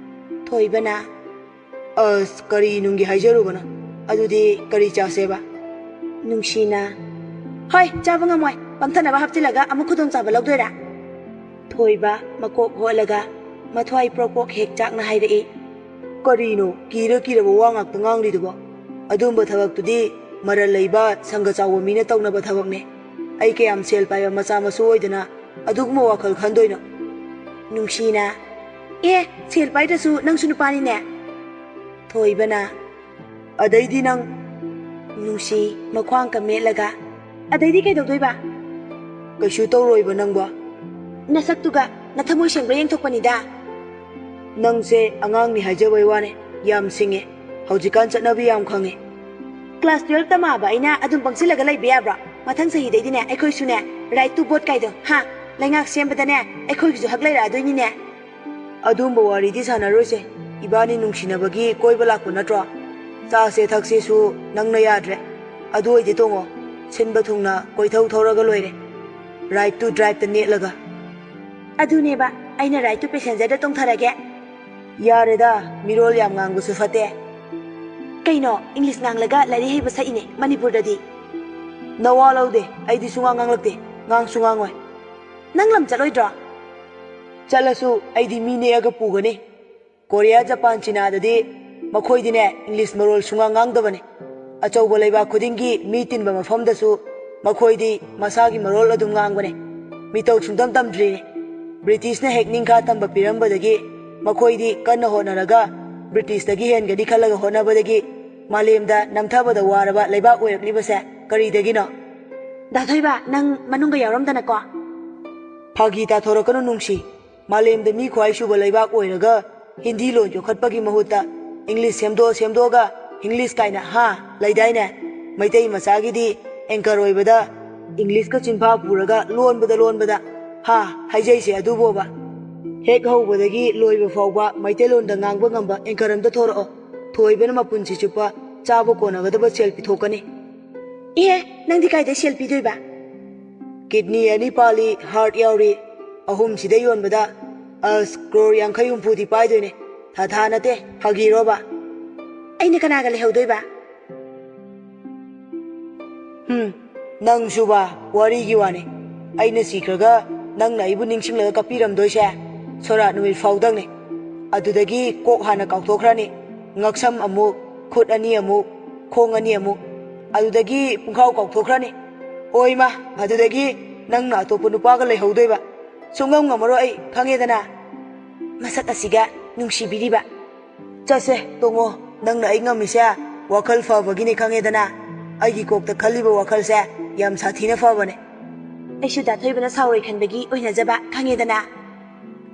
ꯊꯣꯏꯕꯅ, "ꯑꯁ, ꯀꯔꯤ ꯅꯨꯡꯒꯤ ꯍꯥꯏꯖꯔꯨꯕꯅꯣ? ꯑꯗꯨꯗꯤ ꯀꯔꯤ ꯆꯥꯁꯦꯕ? ꯅꯨꯡꯁꯤꯅ, "ꯍꯣꯏ, ꯆꯥꯕ ꯉꯝꯃꯣꯏ꯫ ꯄꯝꯊꯅꯕ ꯍꯥꯞꯆꯤꯜꯂꯒ ꯑꯃꯨꯛ ꯈꯨꯗꯣꯡꯆꯥꯕ ꯂꯧꯗꯣꯏꯔꯥ?" ꯊꯣꯏꯕ, ꯃꯀꯣꯛ ꯍꯣꯠꯂꯒ, ꯃꯊ꯭ꯋꯥꯏ ꯄ꯭ꯔꯣꯛ ꯄ꯭ꯔꯣꯛ ꯍꯦꯛ ꯆꯥꯛꯅ ꯍꯥꯏꯔꯛꯏ꯫ "ꯀꯔꯤꯅꯣ ꯀꯤꯔ ꯀꯤꯔꯕ ꯋꯥ ꯉꯥꯛꯇ ꯉꯥꯡꯂꯤꯗꯨꯕꯣ? ꯑꯗꯨꯝꯕ ꯊꯕꯛꯇꯨꯗꯤ ꯃꯔꯜ ꯂꯩꯕ ꯁꯪꯒ ꯆꯥꯎꯕ ꯃꯤꯅ ꯇꯧꯅꯕ ꯊꯕꯛꯅꯦ꯫ ꯑꯩ ꯀꯌꯥꯝ ꯁꯦꯜ ꯄꯥꯏꯕ ꯃꯆꯥ ꯃꯁꯨ ꯑꯣꯏꯗꯅ ꯑꯗꯨꯒꯨꯝꯕ ꯋꯥꯈꯜ ꯈꯟꯗꯣꯏꯅꯣ?" ꯅꯨꯡꯁꯤꯅ, "ꯑꯦ, ꯁꯦꯜ ꯄꯥꯏꯗ꯭ꯔꯁꯨ ꯅꯪꯁꯨ ꯅꯨꯄꯥꯅꯤꯅꯦ꯫" ꯊꯣꯏꯕꯅ, "ꯑꯗꯩꯗꯤ ꯅꯪ?" ꯅꯨꯡꯁꯤ, ꯃꯈ꯭ꯋꯥꯡ ꯀꯃꯦꯠꯂꯒ, "ꯑꯗꯩꯗꯤ ꯀꯩꯗꯧꯗꯣꯏꯕ?" "ꯀꯩꯁꯨ ꯇꯧꯔꯣꯏꯕ ꯅꯪꯕꯣ?" "ꯅꯁꯛꯇꯨꯒ ꯅꯊꯃꯣꯏ ꯁꯦꯡꯕ꯭ꯔꯥ ꯌꯦꯡꯊꯣꯛꯄꯅꯤꯗ꯫" "ꯅꯪꯁꯦ ꯑꯉꯥꯡꯅꯤ ꯍꯥꯏꯖꯕꯩ ꯋꯥꯅꯦ, ꯌꯥꯝ ꯁꯤꯡꯉꯦ꯫ ꯍꯧꯖꯤꯛꯀꯥꯟ ꯆꯠꯅꯕꯤ ꯌꯥꯝ ꯈꯪꯉꯦ꯫" "ꯀ꯭ꯂꯥꯁ ꯇꯨꯌꯦꯜꯐ ꯇꯝꯃꯛꯑꯕ ꯑꯩꯅ ꯑꯗꯨꯝ ꯄꯪꯁꯤꯜꯂꯒ ꯂꯩꯕ ꯌꯥꯕ꯭ꯔꯣ? ꯃꯊꯪ ꯆꯍꯤꯗꯩꯗꯤꯅꯦ ꯑꯩꯈꯣꯏꯁꯨꯅꯦ, right to vote ꯀꯥꯏꯗꯣ, ꯍꯥ? ꯂꯩꯉꯥꯛ ꯁꯦꯝꯕꯗꯅꯦ ꯑꯩꯈꯣꯏꯒꯤꯁꯨ ꯍꯛ ꯂꯩꯔꯛꯑꯗꯣꯏꯅꯤꯅꯦ꯫" "ꯑꯗꯨꯝꯕ ꯋꯥꯔꯤꯗꯤ ꯁꯥꯟꯅꯔꯣꯏꯁꯦ꯫ ꯏꯕꯥꯅꯤ ꯅꯨꯡꯁꯤꯅꯕꯒꯤ ꯀꯣꯏꯕ ꯂꯥꯛꯄ ꯅꯠꯇ꯭ꯔꯣ? ꯆꯥꯁꯦ ꯊꯛꯁꯦꯁꯨ ꯅꯪꯅ ꯌꯥꯗ꯭ꯔꯦ꯫ ꯑꯗꯨ ꯑꯣꯏꯗꯤ ꯇꯣꯡꯉꯣ, ꯁꯤꯟꯕ ꯊꯨꯡꯅ ꯀꯣꯏꯊꯧ ꯊꯧꯔꯒ ꯂꯣꯏꯔꯦ, right to driveꯇ ꯅꯦꯠꯂꯒ꯫" "ꯑꯗꯨꯅꯦꯕ, ꯑꯩꯅ right to passengerꯗ ꯇꯣꯡꯊꯔꯒꯦ꯫" "ꯌꯥꯔꯦꯗ, ꯃꯤꯔꯣꯜ ꯌꯥꯝ ꯉꯥꯡꯕꯁꯨ ꯐꯠꯇꯦ꯫" "ꯀꯩꯅꯣ, ꯏꯪꯂꯤꯁ ꯉꯥꯡꯂꯒ ꯂꯥꯏꯔꯤꯛ ꯍꯩꯕ ꯁꯛꯏꯅꯦ ꯃꯅꯤꯄꯨꯔꯗꯗꯤ?" "ꯅꯋꯥ ꯂꯧꯗꯦ, ꯑꯩꯗꯤ ꯁꯨꯡꯉꯥꯡ ꯉꯥꯡꯂꯛꯇꯦ, ꯉꯥꯡꯁꯨ ꯉꯥꯡꯉꯣꯏ꯫" "ꯅꯪ ꯂꯝ ꯆꯠꯂꯣꯏꯗ꯭ꯔꯣ?" "ꯆꯠꯂꯁꯨ ꯑꯩꯗꯤ ꯃꯤ ꯅꯦꯛꯑꯒ ꯄꯨꯒꯅꯤ꯫ ꯀꯣꯔꯤꯌꯥ, ꯖꯄꯥꯟ, ꯆꯤꯅꯥꯗꯗꯤ ꯃꯈꯣꯏꯗꯤꯅꯦ ꯏꯪꯂꯤꯁ ꯃꯔꯣꯜ ꯁꯨꯡꯉꯥꯡ ꯉꯥꯡꯗꯕꯅꯤ꯫ ꯑꯆꯧꯕ ꯂꯩꯕꯥꯛ ꯈꯨꯗꯤꯡꯒꯤ ꯃꯤ ꯇꯤꯟꯕ ꯃꯐꯝꯗꯁꯨ ꯃꯈꯣꯏꯗꯤ ꯃꯁꯥꯒꯤ ꯃꯔꯣꯜ ꯑꯗꯨꯝ ꯉꯥꯡꯕꯅꯤ꯫ ꯃꯤꯇꯧ ꯁꯨꯡꯇꯝ ꯇꯝꯗ꯭ꯔꯤꯅꯤ꯫ ꯕ꯭ꯔꯤꯇꯤꯁꯅ ꯍꯦꯛ ꯅꯤꯡꯈꯥ ꯇꯝꯕ ꯄꯤꯔꯝꯕꯗꯒꯤ ꯃꯈꯣꯏꯗꯤ ꯀꯟꯅ ꯍꯣꯠꯅꯔꯒ ꯕ꯭ꯔꯤꯇꯤꯁꯇꯒꯤ ꯍꯦꯟꯒꯅꯤ ꯈꯜꯂꯒ ꯍꯣꯠꯅꯕꯗꯒꯤ ꯃꯥꯂꯦꯝꯗ ꯅꯝꯊꯕꯗ ꯋꯥꯔꯕ ꯂꯩꯕꯥꯛ ꯑꯣꯏꯔꯛꯂꯤꯕꯁꯦ ꯀꯔꯤꯗꯒꯤꯅꯣ?" "ꯗꯥ ꯊꯣꯏꯕ, ꯅꯪ ꯃꯅꯨꯡꯗ ꯌꯥꯎꯔꯝꯗꯅꯀꯣ꯫" "ꯐꯥꯒꯤ ꯇꯥꯊꯣꯔꯛꯀꯅꯨ ꯅꯨꯡꯁꯤ꯫ ꯃꯥꯂꯦꯝꯗ ꯃꯤ ꯈ꯭ꯋꯥꯏ ꯁꯨꯕ ꯂꯩꯕꯥꯛ ꯑꯣꯏꯔꯒ ꯍꯤꯟꯗꯤ ꯂꯣꯟ ꯌꯣꯛꯈꯠꯄꯒꯤ ꯃꯍꯨꯠꯇ ꯏꯪꯂꯤꯁ ꯁꯦꯝꯗꯣꯛ ꯁꯦꯝꯗꯣꯛꯑꯒ ꯏꯪꯂꯤꯁ ꯀꯥꯏꯅ, ꯍꯥ, ꯂꯩꯗꯥꯏꯅꯦ? ꯃꯩꯇꯩ ꯃꯆꯥꯒꯤꯗꯤ anchor ꯑꯣꯏꯕꯗ ꯏꯪꯂꯤꯁꯀ ꯆꯤꯟꯐꯥ ꯄꯨꯔꯒ ꯂꯣꯟꯕꯗ ꯂꯣꯟꯕꯗ, ꯍꯥ, ꯍꯥꯏꯖꯩꯁꯦ ꯑꯗꯨꯕꯣꯕ꯫ ꯍꯦꯛ ꯍꯧꯕꯗꯒꯤ ꯂꯣꯏꯕ ꯐꯥꯎꯕ ꯃꯩꯇꯩꯂꯣꯟꯗ ꯉꯥꯡꯕ ꯉꯝꯕ anchor ꯑꯝꯇ ꯊꯣꯔꯛꯑꯣ꯫ ꯊꯣꯏꯕꯅ ꯃꯄꯨꯟꯁꯤ ꯆꯨꯞꯄ ꯆꯥꯕ ꯀꯣꯟꯅꯒꯗꯕ ꯁꯦꯜ ꯄꯤꯊꯣꯛꯀꯅꯤ꯫" "ꯑꯦ, ꯅꯪꯗꯤ ꯀꯥꯏꯗꯩ ꯁꯦꯜ ꯄꯤꯗꯣꯏꯕ?" "ꯀꯤꯗꯅꯤ ꯑꯅꯤ ꯄꯥꯜꯂꯤ, heart ꯌꯥꯎꯔꯤ, ꯑꯍꯨꯝꯁꯤꯗ ꯌꯣꯟꯕꯗ ꯑꯁ ꯀ꯭ꯔꯣꯔ ꯌꯥꯡꯈꯩ ꯍꯨꯝꯐꯨꯗꯤ ꯄꯥꯏꯗꯣꯏꯅꯦ꯫ ꯊꯥ ꯊꯥ ꯅꯠꯇꯦ, ꯐꯥꯒꯤꯔꯣꯕ?" "ꯑꯩꯅ ꯀꯅꯥꯒ ꯂꯩꯍꯧꯗꯣꯏꯕ?" ꯎꯝ, ꯅꯪꯁꯨꯕ, ꯋꯥꯔꯤꯒꯤ ꯋꯥꯅꯤ꯫ ꯑꯩꯅ ꯁꯤꯈ꯭ꯔꯒ ꯅꯪꯅ ꯑꯩꯕꯨ ꯅꯤꯡꯁꯤꯡꯂꯒ ꯀꯞꯄꯤꯔꯝꯗꯣꯏꯁꯦ ꯁꯣꯔꯥꯠ ꯅꯨꯃꯤꯠ ꯐꯥꯎꯗꯪꯅꯤ꯫ ꯑꯗꯨꯗꯒꯤ ꯀꯣꯛ ꯍꯥꯟꯅ ꯀꯥꯎꯊꯣꯛꯈ꯭ꯔꯅꯤ꯫ ꯉꯛꯁꯝ ꯑꯃꯨꯛ, ꯈꯨꯠ ꯑꯅꯤ ꯑꯃꯨꯛ, ꯈꯣꯡ ꯑꯅꯤ ꯑꯃꯨꯛ, ꯑꯗꯨꯗꯒꯤ ꯄꯨꯡꯈꯥꯎ ꯀꯥꯎꯊꯣꯛꯈ꯭ꯔꯅꯤ꯫ ꯑꯣꯏꯃ, ꯑꯗꯨꯗꯒꯤ ꯅꯪꯅ ꯑꯇꯣꯞꯄ ꯅꯨꯄꯥꯒ ꯂꯩꯍꯧꯗꯣꯏꯕ꯫ ꯁꯨꯡꯉꯝ ꯉꯝꯃꯔꯣꯏ ꯑꯩ, ꯈꯪꯉꯦꯗꯅ꯫ ꯃꯁꯛ ꯑꯁꯤꯒ ꯅꯨꯡꯁꯤꯕꯤꯔꯤꯕ꯫ ꯆꯠꯁꯦ, ꯇꯣꯡꯉꯣ꯫ ꯅꯪꯅ ꯑꯩ ꯉꯝꯃꯤꯁꯦ ꯋꯥꯈꯜ ꯐꯕꯒꯤꯅꯦ, ꯈꯪꯉꯦꯗꯅ꯫ ꯑꯩꯒꯤ ꯀꯣꯛꯇ ꯈꯜꯂꯤꯕ ꯋꯥꯈꯜꯁꯦ ꯌꯥꯝ ꯁꯥꯊꯤꯅ ꯐꯕꯅꯦ꯫ ꯑꯩꯁꯨ ꯗꯥ ꯊꯣꯏꯕꯅ ꯁꯥꯎꯔꯣꯏ ꯈꯟꯕꯒꯤ ꯑꯣꯏꯅꯖꯕ, ꯈꯪꯉꯦꯗꯅ꯫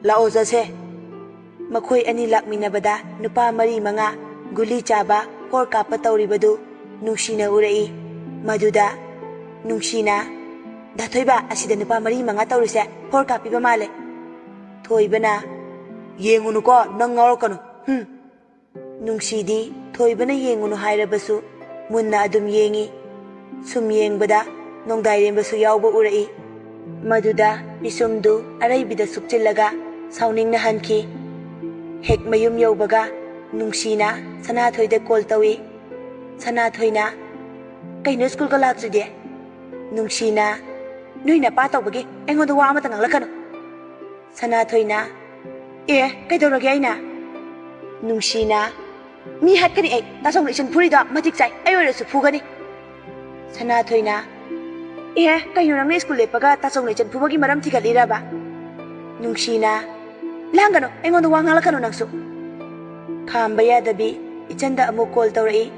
ꯂꯥꯛꯑꯣ, ꯆꯠꯁꯦ꯫ ꯃꯈꯣꯏ ꯑꯅꯤ ꯂꯥꯛꯃꯤꯟꯅꯕꯗ ꯅꯨꯄꯥ ꯃꯔꯤ ꯃꯉꯥ ꯒꯨꯂꯤ ꯆꯥꯕ, ꯍꯣꯔ ꯀꯥꯞꯄ ꯇꯧꯔꯤꯕꯗꯨ ꯅꯨꯡꯁꯤꯅ ꯎꯔꯛꯏ꯫ ꯃꯗꯨꯗ ꯅꯨꯡꯁꯤꯅ, "ꯗꯥ ꯊꯣꯏꯕ, ꯑꯁꯤꯗ ꯅꯨꯄꯥ ꯃꯔꯤ ꯃꯉꯥ ꯇꯧꯔꯤꯁꯦ ꯍꯣꯔ ꯀꯥꯞꯄꯤꯕ ꯃꯥꯜꯂꯦ"꯫ ꯊꯣꯏꯕꯅ, "ꯌꯦꯡꯉꯨꯅꯨꯀꯣ, ꯅꯪ ꯉꯥꯎꯔꯛꯀꯅꯨ꯫ ꯍꯨꯝ"꯫ ꯅꯨꯡꯁꯤꯗꯤ ꯊꯣꯏꯕꯅ ꯌꯦꯡꯉꯨꯅꯨ ꯍꯥꯏꯔꯕꯁꯨ ꯃꯨꯟꯅ ꯑꯗꯨꯝ ꯌꯦꯡꯉꯤ꯫ ꯁꯨꯝ ꯌꯦꯡꯕꯗ ꯅꯣꯡꯗꯥꯏꯔꯦꯝꯕꯁꯨ ꯌꯥꯎꯕ ꯎꯔꯛꯏ꯫ ꯃꯗꯨꯗ ꯄꯤꯁꯨꯝꯗꯨ ꯑꯔꯩꯕꯤꯗ ꯁꯨꯞꯆꯤꯜꯂꯒ ꯁꯥꯎꯅꯤꯡꯅ ꯍꯟꯈꯤ꯫ ꯍꯦꯛ ꯃꯌꯨꯝ ꯌꯧꯕꯒ ꯅꯨꯡꯁꯤꯅ ꯁꯅꯥꯊꯣꯏꯗ ꯀꯣꯜ ꯇꯧꯏ꯫ ꯁꯅꯥꯊꯣꯏꯅ, "ꯀꯩꯅꯣ ꯁ꯭ꯀꯨꯜꯒ ꯂꯥꯛꯇ꯭ꯔꯤꯗꯤ?" ꯅꯨꯡꯁꯤꯅ, "ꯅꯣꯏ ꯅꯄꯥ ꯇꯧꯕꯒꯤ ꯑꯩꯉꯣꯟꯗ ꯋꯥ ꯑꯃꯇ ꯉꯥꯡꯂꯛꯀꯅꯨ"꯫ ꯁꯅꯥꯊꯣꯏꯅ, "ꯑꯦ, ꯀꯩꯗꯧꯔꯒꯦ ꯑꯩꯅ?" ꯅꯨꯡꯁꯤꯅ, "ꯃꯤ ꯍꯥꯠꯀꯅꯤ ꯑꯩ꯫ ꯇꯥꯆꯧꯅ ꯏꯆꯟ ꯐꯨꯔꯤꯗꯣ ꯃꯇꯤꯛ ꯆꯥꯏ꯫ ꯑꯩ ꯑꯣꯏꯔꯁꯨ ꯐꯨꯒꯅꯤ"꯫ ꯁꯅꯥꯊꯣꯏꯅ, "ꯑꯦ, ꯀꯩꯅꯣ ꯅꯪꯅ ꯁ꯭ꯀꯨꯜ ꯂꯦꯞꯄꯒ ꯇꯥꯆꯧꯅ ꯏꯆꯟ ꯐꯨꯕꯒꯤ ꯃꯔꯝ ꯊꯤꯒꯠꯂꯤꯔꯕ?" ꯅꯨꯡꯁꯤꯅ, "ꯂꯥꯡꯒꯅꯨ, ꯑꯩꯉꯣꯟꯗ ꯋꯥ ꯉꯥꯡꯂꯛꯀꯅꯨ ꯅꯪꯁꯨ"꯫ ꯈꯥꯝꯕ ꯌꯥꯗꯕꯤ ꯏꯆꯟꯗ ꯑꯃꯨꯛ ꯀꯣꯜ ꯇꯧꯔꯛꯏ꯫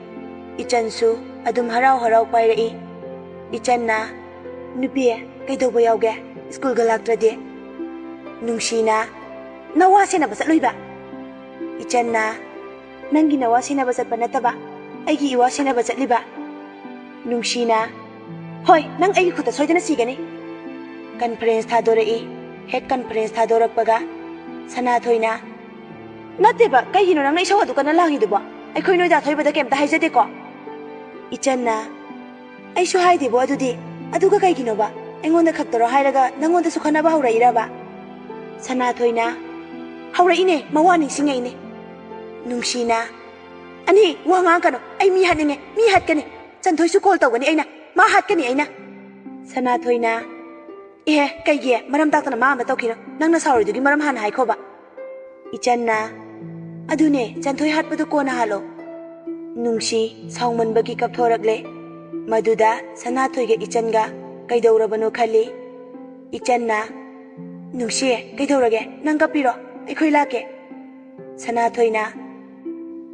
ꯏꯆꯟꯁꯨ ꯑꯗꯨꯝ ꯍꯔꯥꯎ ꯍꯔꯥꯎ ꯄꯥꯏꯔꯛꯏ꯫ ꯏꯆꯟꯅ, "ꯅꯨꯄꯤ, ꯀꯩꯗꯧꯕ ꯌꯥꯎꯒꯦ? ꯁ꯭ꯀꯨꯜꯒ ꯂꯥꯛꯇ꯭ꯔꯗꯤ?" ꯅꯨꯡꯁꯤꯅ, "ꯅꯋꯥ ꯁꯦꯟꯅꯕ ꯆꯠꯂꯨꯏꯕ?" ꯏꯆꯟꯅ, "ꯅꯪꯒꯤ ꯅꯋꯥ ꯁꯦꯟꯅꯕ ꯆꯠꯄ ꯅꯠꯇꯕ, ꯑꯩꯒꯤ ꯏꯋꯥ ꯁꯦꯟꯅꯕ ꯆꯠꯂꯤꯕ"꯫ ꯅꯨꯡꯁꯤꯅ, "ꯍꯣꯏ, ꯅꯪ ꯑꯩꯒꯤ ꯈꯨꯠꯇ ꯁꯣꯏꯗꯅ ꯁꯤꯒꯅꯤ"꯫ ꯀꯟꯐꯔꯦꯟꯁ ꯊꯥꯗꯣꯔꯛꯏ꯫ ꯍꯦꯛ ꯀꯟꯐꯔꯦꯟꯁ ꯊꯥꯗꯣꯔꯛꯄꯒ ꯁꯅꯥꯊꯣꯏꯅ, "ꯅꯠꯇꯦꯕ, ꯀꯩꯒꯤꯅꯣ ꯅꯪꯅ ꯏꯁꯧ ꯑꯗꯨ ꯀꯟꯅ ꯂꯥꯡꯉꯤꯗꯨꯕꯣ? ꯑꯩꯈꯣꯏ ꯅꯣꯏ ꯗꯥ ꯊꯣꯏꯕꯗ ꯀꯩꯝꯇ ꯍꯥꯏꯖꯗꯦꯀꯣ"꯫ ꯏꯆꯟꯅ, "ꯑꯩꯁꯨ ꯍꯥꯏꯗꯦꯕꯣ ꯑꯗꯨꯗꯤ꯫ ꯑꯗꯨꯒ ꯀꯩꯒꯤꯅꯣꯕ? ꯑꯩꯉꯣꯟꯗ ꯈꯛꯇꯔꯣ ꯍꯥꯏꯔꯒ ꯅꯪꯉꯣꯟꯗꯁꯨ ꯈꯟꯅꯕ ꯍꯧꯔꯛꯏꯔꯕ?" ꯁꯅꯥꯊꯣꯏꯅ, "ꯍꯧꯔꯛꯏꯅꯦ, ꯃꯋꯥ ꯅꯤꯡꯁꯤꯡꯉꯛꯏꯅꯦ"꯫ ꯅꯨꯡꯁꯤꯅ, "ꯑꯅꯤ, ꯋꯥ ꯉꯥꯡꯉꯛꯀꯅꯨ꯫ ꯑꯩ ꯃꯤ ꯍꯥꯠꯅꯤꯡꯉꯦ, ꯃꯤ ꯍꯥꯠꯀꯅꯤ꯫ ꯆꯟꯊꯣꯏꯁꯨ ꯀꯣꯜ ꯇꯧꯒꯅꯤ ꯑꯩꯅ"꯫ ꯃꯥ ꯍꯥꯠꯀꯅꯤ ꯑꯩꯅ꯫ ꯁꯅꯥꯊꯣꯏꯅ, "ꯏꯍꯦ, ꯀꯩꯒꯤ? ꯃꯔꯝ ꯇꯥꯛꯇꯅ ꯃꯥ ꯑꯃ ꯇꯧꯈꯤꯅꯣ꯫ ꯅꯪꯅ ꯁꯥꯎꯔꯤꯗꯨꯒꯤ ꯃꯔꯝ ꯍꯥꯟꯅ ꯍꯥꯏꯈꯣꯕ꯫" ꯏꯆꯟꯅ, "ꯑꯗꯨꯅꯦ, ꯆꯟꯊꯣꯏ ꯍꯥꯠꯄꯗꯨ ꯀꯣꯟꯅ ꯍꯥꯠꯂꯣ꯫" ꯅꯨꯡꯁꯤ ꯁꯥꯎꯃꯟꯕꯒꯤ ꯀꯞꯊꯣꯔꯛꯂꯦ꯫ ꯃꯗꯨꯗ ꯁꯅꯥꯊꯣꯏꯒ ꯏꯆꯟꯒ ꯀꯩꯗꯧꯔꯕꯅꯣ ꯈꯜꯂꯤ꯫ ꯏꯆꯟꯅ, "ꯅꯨꯡꯁꯤ, ꯀꯩꯗꯧꯔꯒꯦ? ꯅꯪ ꯀꯞꯄꯤꯔꯣ? ꯑꯩꯈꯣꯏ ꯂꯥꯛꯀꯦ꯫" ꯁꯅꯥꯊꯣꯏꯅ,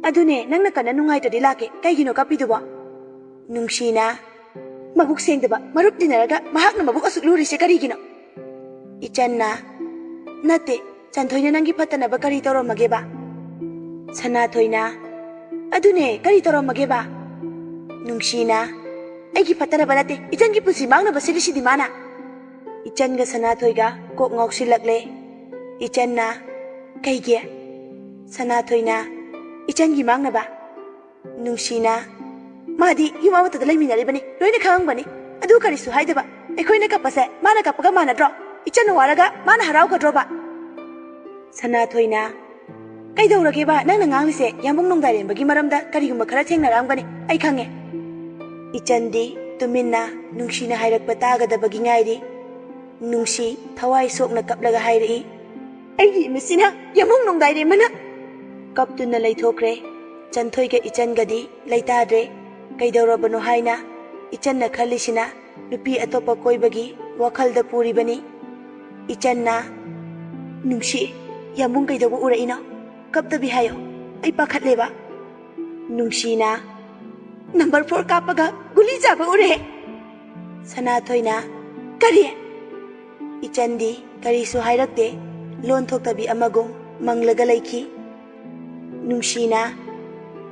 "ꯑꯗꯨꯅꯦ, ꯅꯪꯅ ꯀꯟꯅ ꯅꯨꯡꯉꯥꯏꯇ꯭ꯔꯗꯤ ꯂꯥꯛꯀꯦ꯫ ꯀꯩꯒꯤꯅꯣ ꯀꯞꯄꯤꯗꯨꯕꯣ?" ꯅꯨꯡꯁꯤꯅ, "ꯃꯕꯨꯛ ꯁꯦꯡꯗꯕ, ꯃꯔꯨꯞ ꯇꯤꯟꯅꯔꯒ ꯃꯍꯥꯛꯅ ꯃꯕꯨꯛ ꯑꯁꯨꯛ ꯂꯨꯔꯤꯁꯦ ꯀꯔꯤꯒꯤꯅꯣ?" ꯏꯆꯟꯅ, "ꯅꯠꯇꯦ, ꯆꯟꯊꯣꯏꯅ ꯅꯪꯒꯤ ꯐꯠꯇꯅꯕ ꯀꯔꯤ ꯇꯧꯔꯝꯃꯒꯦꯕ?" ꯁꯅꯥꯊꯣꯏꯅ, "ꯑꯗꯨꯅꯦ, ꯀꯔꯤ ꯇꯧꯔꯝꯃꯒꯦꯕ?" ꯅꯨꯡꯁꯤꯅ, "ꯑꯩꯒꯤ ꯐꯠꯇꯅꯕ ꯅꯠꯇꯦ, ꯏꯆꯟꯒꯤ ꯄꯨꯟꯁꯤ ꯃꯥꯡꯅꯕ ꯁꯤꯜꯂꯤꯁꯤꯗꯤ ꯃꯥꯅ꯫" ꯏꯆꯟꯒ ꯁꯅꯥꯊꯣꯏꯒ ꯀꯣꯛ ꯉꯥꯎꯁꯤꯜꯂꯛꯂꯦ꯫ ꯏꯆꯟꯅ, "ꯀꯩꯒꯤ?" ꯁꯅꯥꯊꯣꯏꯅ, "ꯏꯆꯟꯒꯤ ꯃꯥꯡꯅꯕ꯫" ꯅꯨꯡꯁꯤꯅ, "ꯃꯥꯗꯤ ꯌꯨꯝ ꯑꯃꯠꯇꯗ ꯂꯩꯃꯤꯟꯅꯔꯤꯕꯅꯤ, ꯂꯣꯏꯅ ꯈꯪꯉꯝꯒꯅꯤ꯫ ꯑꯗꯨ ꯀꯔꯤꯁꯨ ꯍꯥꯏꯗꯕ꯫ ꯑꯩꯈꯣꯏꯅ ꯀꯞꯄꯁꯦ ꯃꯥꯅ ꯀꯞꯄꯒ ꯃꯥꯟꯅꯗ꯭ꯔꯣ? ꯏꯆꯟꯅ ꯋꯥꯔꯒ ꯃꯥꯅ ꯍꯔꯥꯎꯒꯗ꯭ꯔꯣꯕ?" ꯁꯅꯥꯊꯣꯏꯅ, "ꯀꯩꯗꯧꯔꯒꯦꯕ? ꯅꯪꯅ ꯉꯥꯡꯂꯤꯁꯦ ꯌꯥꯝꯕꯨꯡ ꯅꯣꯡꯗꯥꯏꯔꯦꯝꯕꯒꯤ ꯃꯔꯝꯗ ꯀꯔꯤꯒꯨꯝꯕ ꯈꯔ ꯊꯦꯡꯅꯔꯝꯒꯅꯤ, ꯑꯩ ꯈꯪꯉꯦ꯫" ꯏꯆꯟꯗꯤ ꯇꯨꯃꯤꯟꯅ ꯅꯨꯡꯁꯤꯅ ꯍꯥꯏꯔꯛꯄ ꯇꯥꯒꯗꯕꯒꯤ ꯉꯥꯏꯔꯤ꯫ ꯅꯨꯡꯁꯤ ꯊꯋꯥꯏ ꯁꯣꯛꯅ ꯀꯞꯂꯒ ꯍꯥꯏꯔꯛꯏ, "ꯑꯩꯒꯤ ꯏꯃꯤꯠꯁꯤꯅ ꯌꯥꯝꯕꯨꯡ ꯅꯣꯡꯗꯥꯏꯔꯦꯝꯕꯅ!" ꯀꯞꯇꯨꯅ ꯂꯩꯊꯣꯛꯈ꯭ꯔꯦ꯫ ꯆꯟꯊꯣꯏꯒ ꯏꯆꯟꯒꯗꯤ ꯂꯩꯇꯥꯗ꯭ꯔꯦ꯫ ꯀꯩꯗꯧꯔꯕꯅꯣ ꯍꯥꯏꯅ ꯏꯆꯟꯅ ꯈꯜꯂꯤꯁꯤꯅ ꯅꯨꯄꯤ ꯑꯇꯣꯞꯄ ꯀꯣꯏꯕꯒꯤ ꯋꯥꯈꯜꯗ ꯄꯨꯔꯤꯕꯅꯤ꯫ ꯏꯆꯟꯅ, "ꯅꯨꯡꯁꯤ, ꯌꯥꯝꯕꯨꯡ ꯀꯩꯗꯧꯕ ꯎꯔꯛꯏꯅꯣ? ꯀꯞꯇꯕꯤ ꯍꯥꯏꯌꯣ, ꯑꯩ ꯄꯥꯈꯠꯂꯦꯕ꯫" ꯅꯨꯡꯁꯤꯅ, "ꯅꯝꯕꯔ ꯐꯣꯔ ꯀꯥꯞꯄꯒ ꯒꯨꯂꯤ ꯆꯥꯕ ꯎꯔꯦ꯫" ꯁꯅꯥꯊꯣꯏꯅ, "ꯀꯔꯤ?" ꯏꯆꯟꯗꯤ ꯀꯔꯤꯁꯨ ꯍꯥꯏꯔꯛꯇꯦ, ꯂꯣꯟ ꯊꯣꯛꯇꯕꯤ ꯑꯃꯒꯨꯝ ꯃꯪꯂꯒ ꯂꯩꯈꯤ꯫ ꯅꯨꯡꯁꯤꯅ,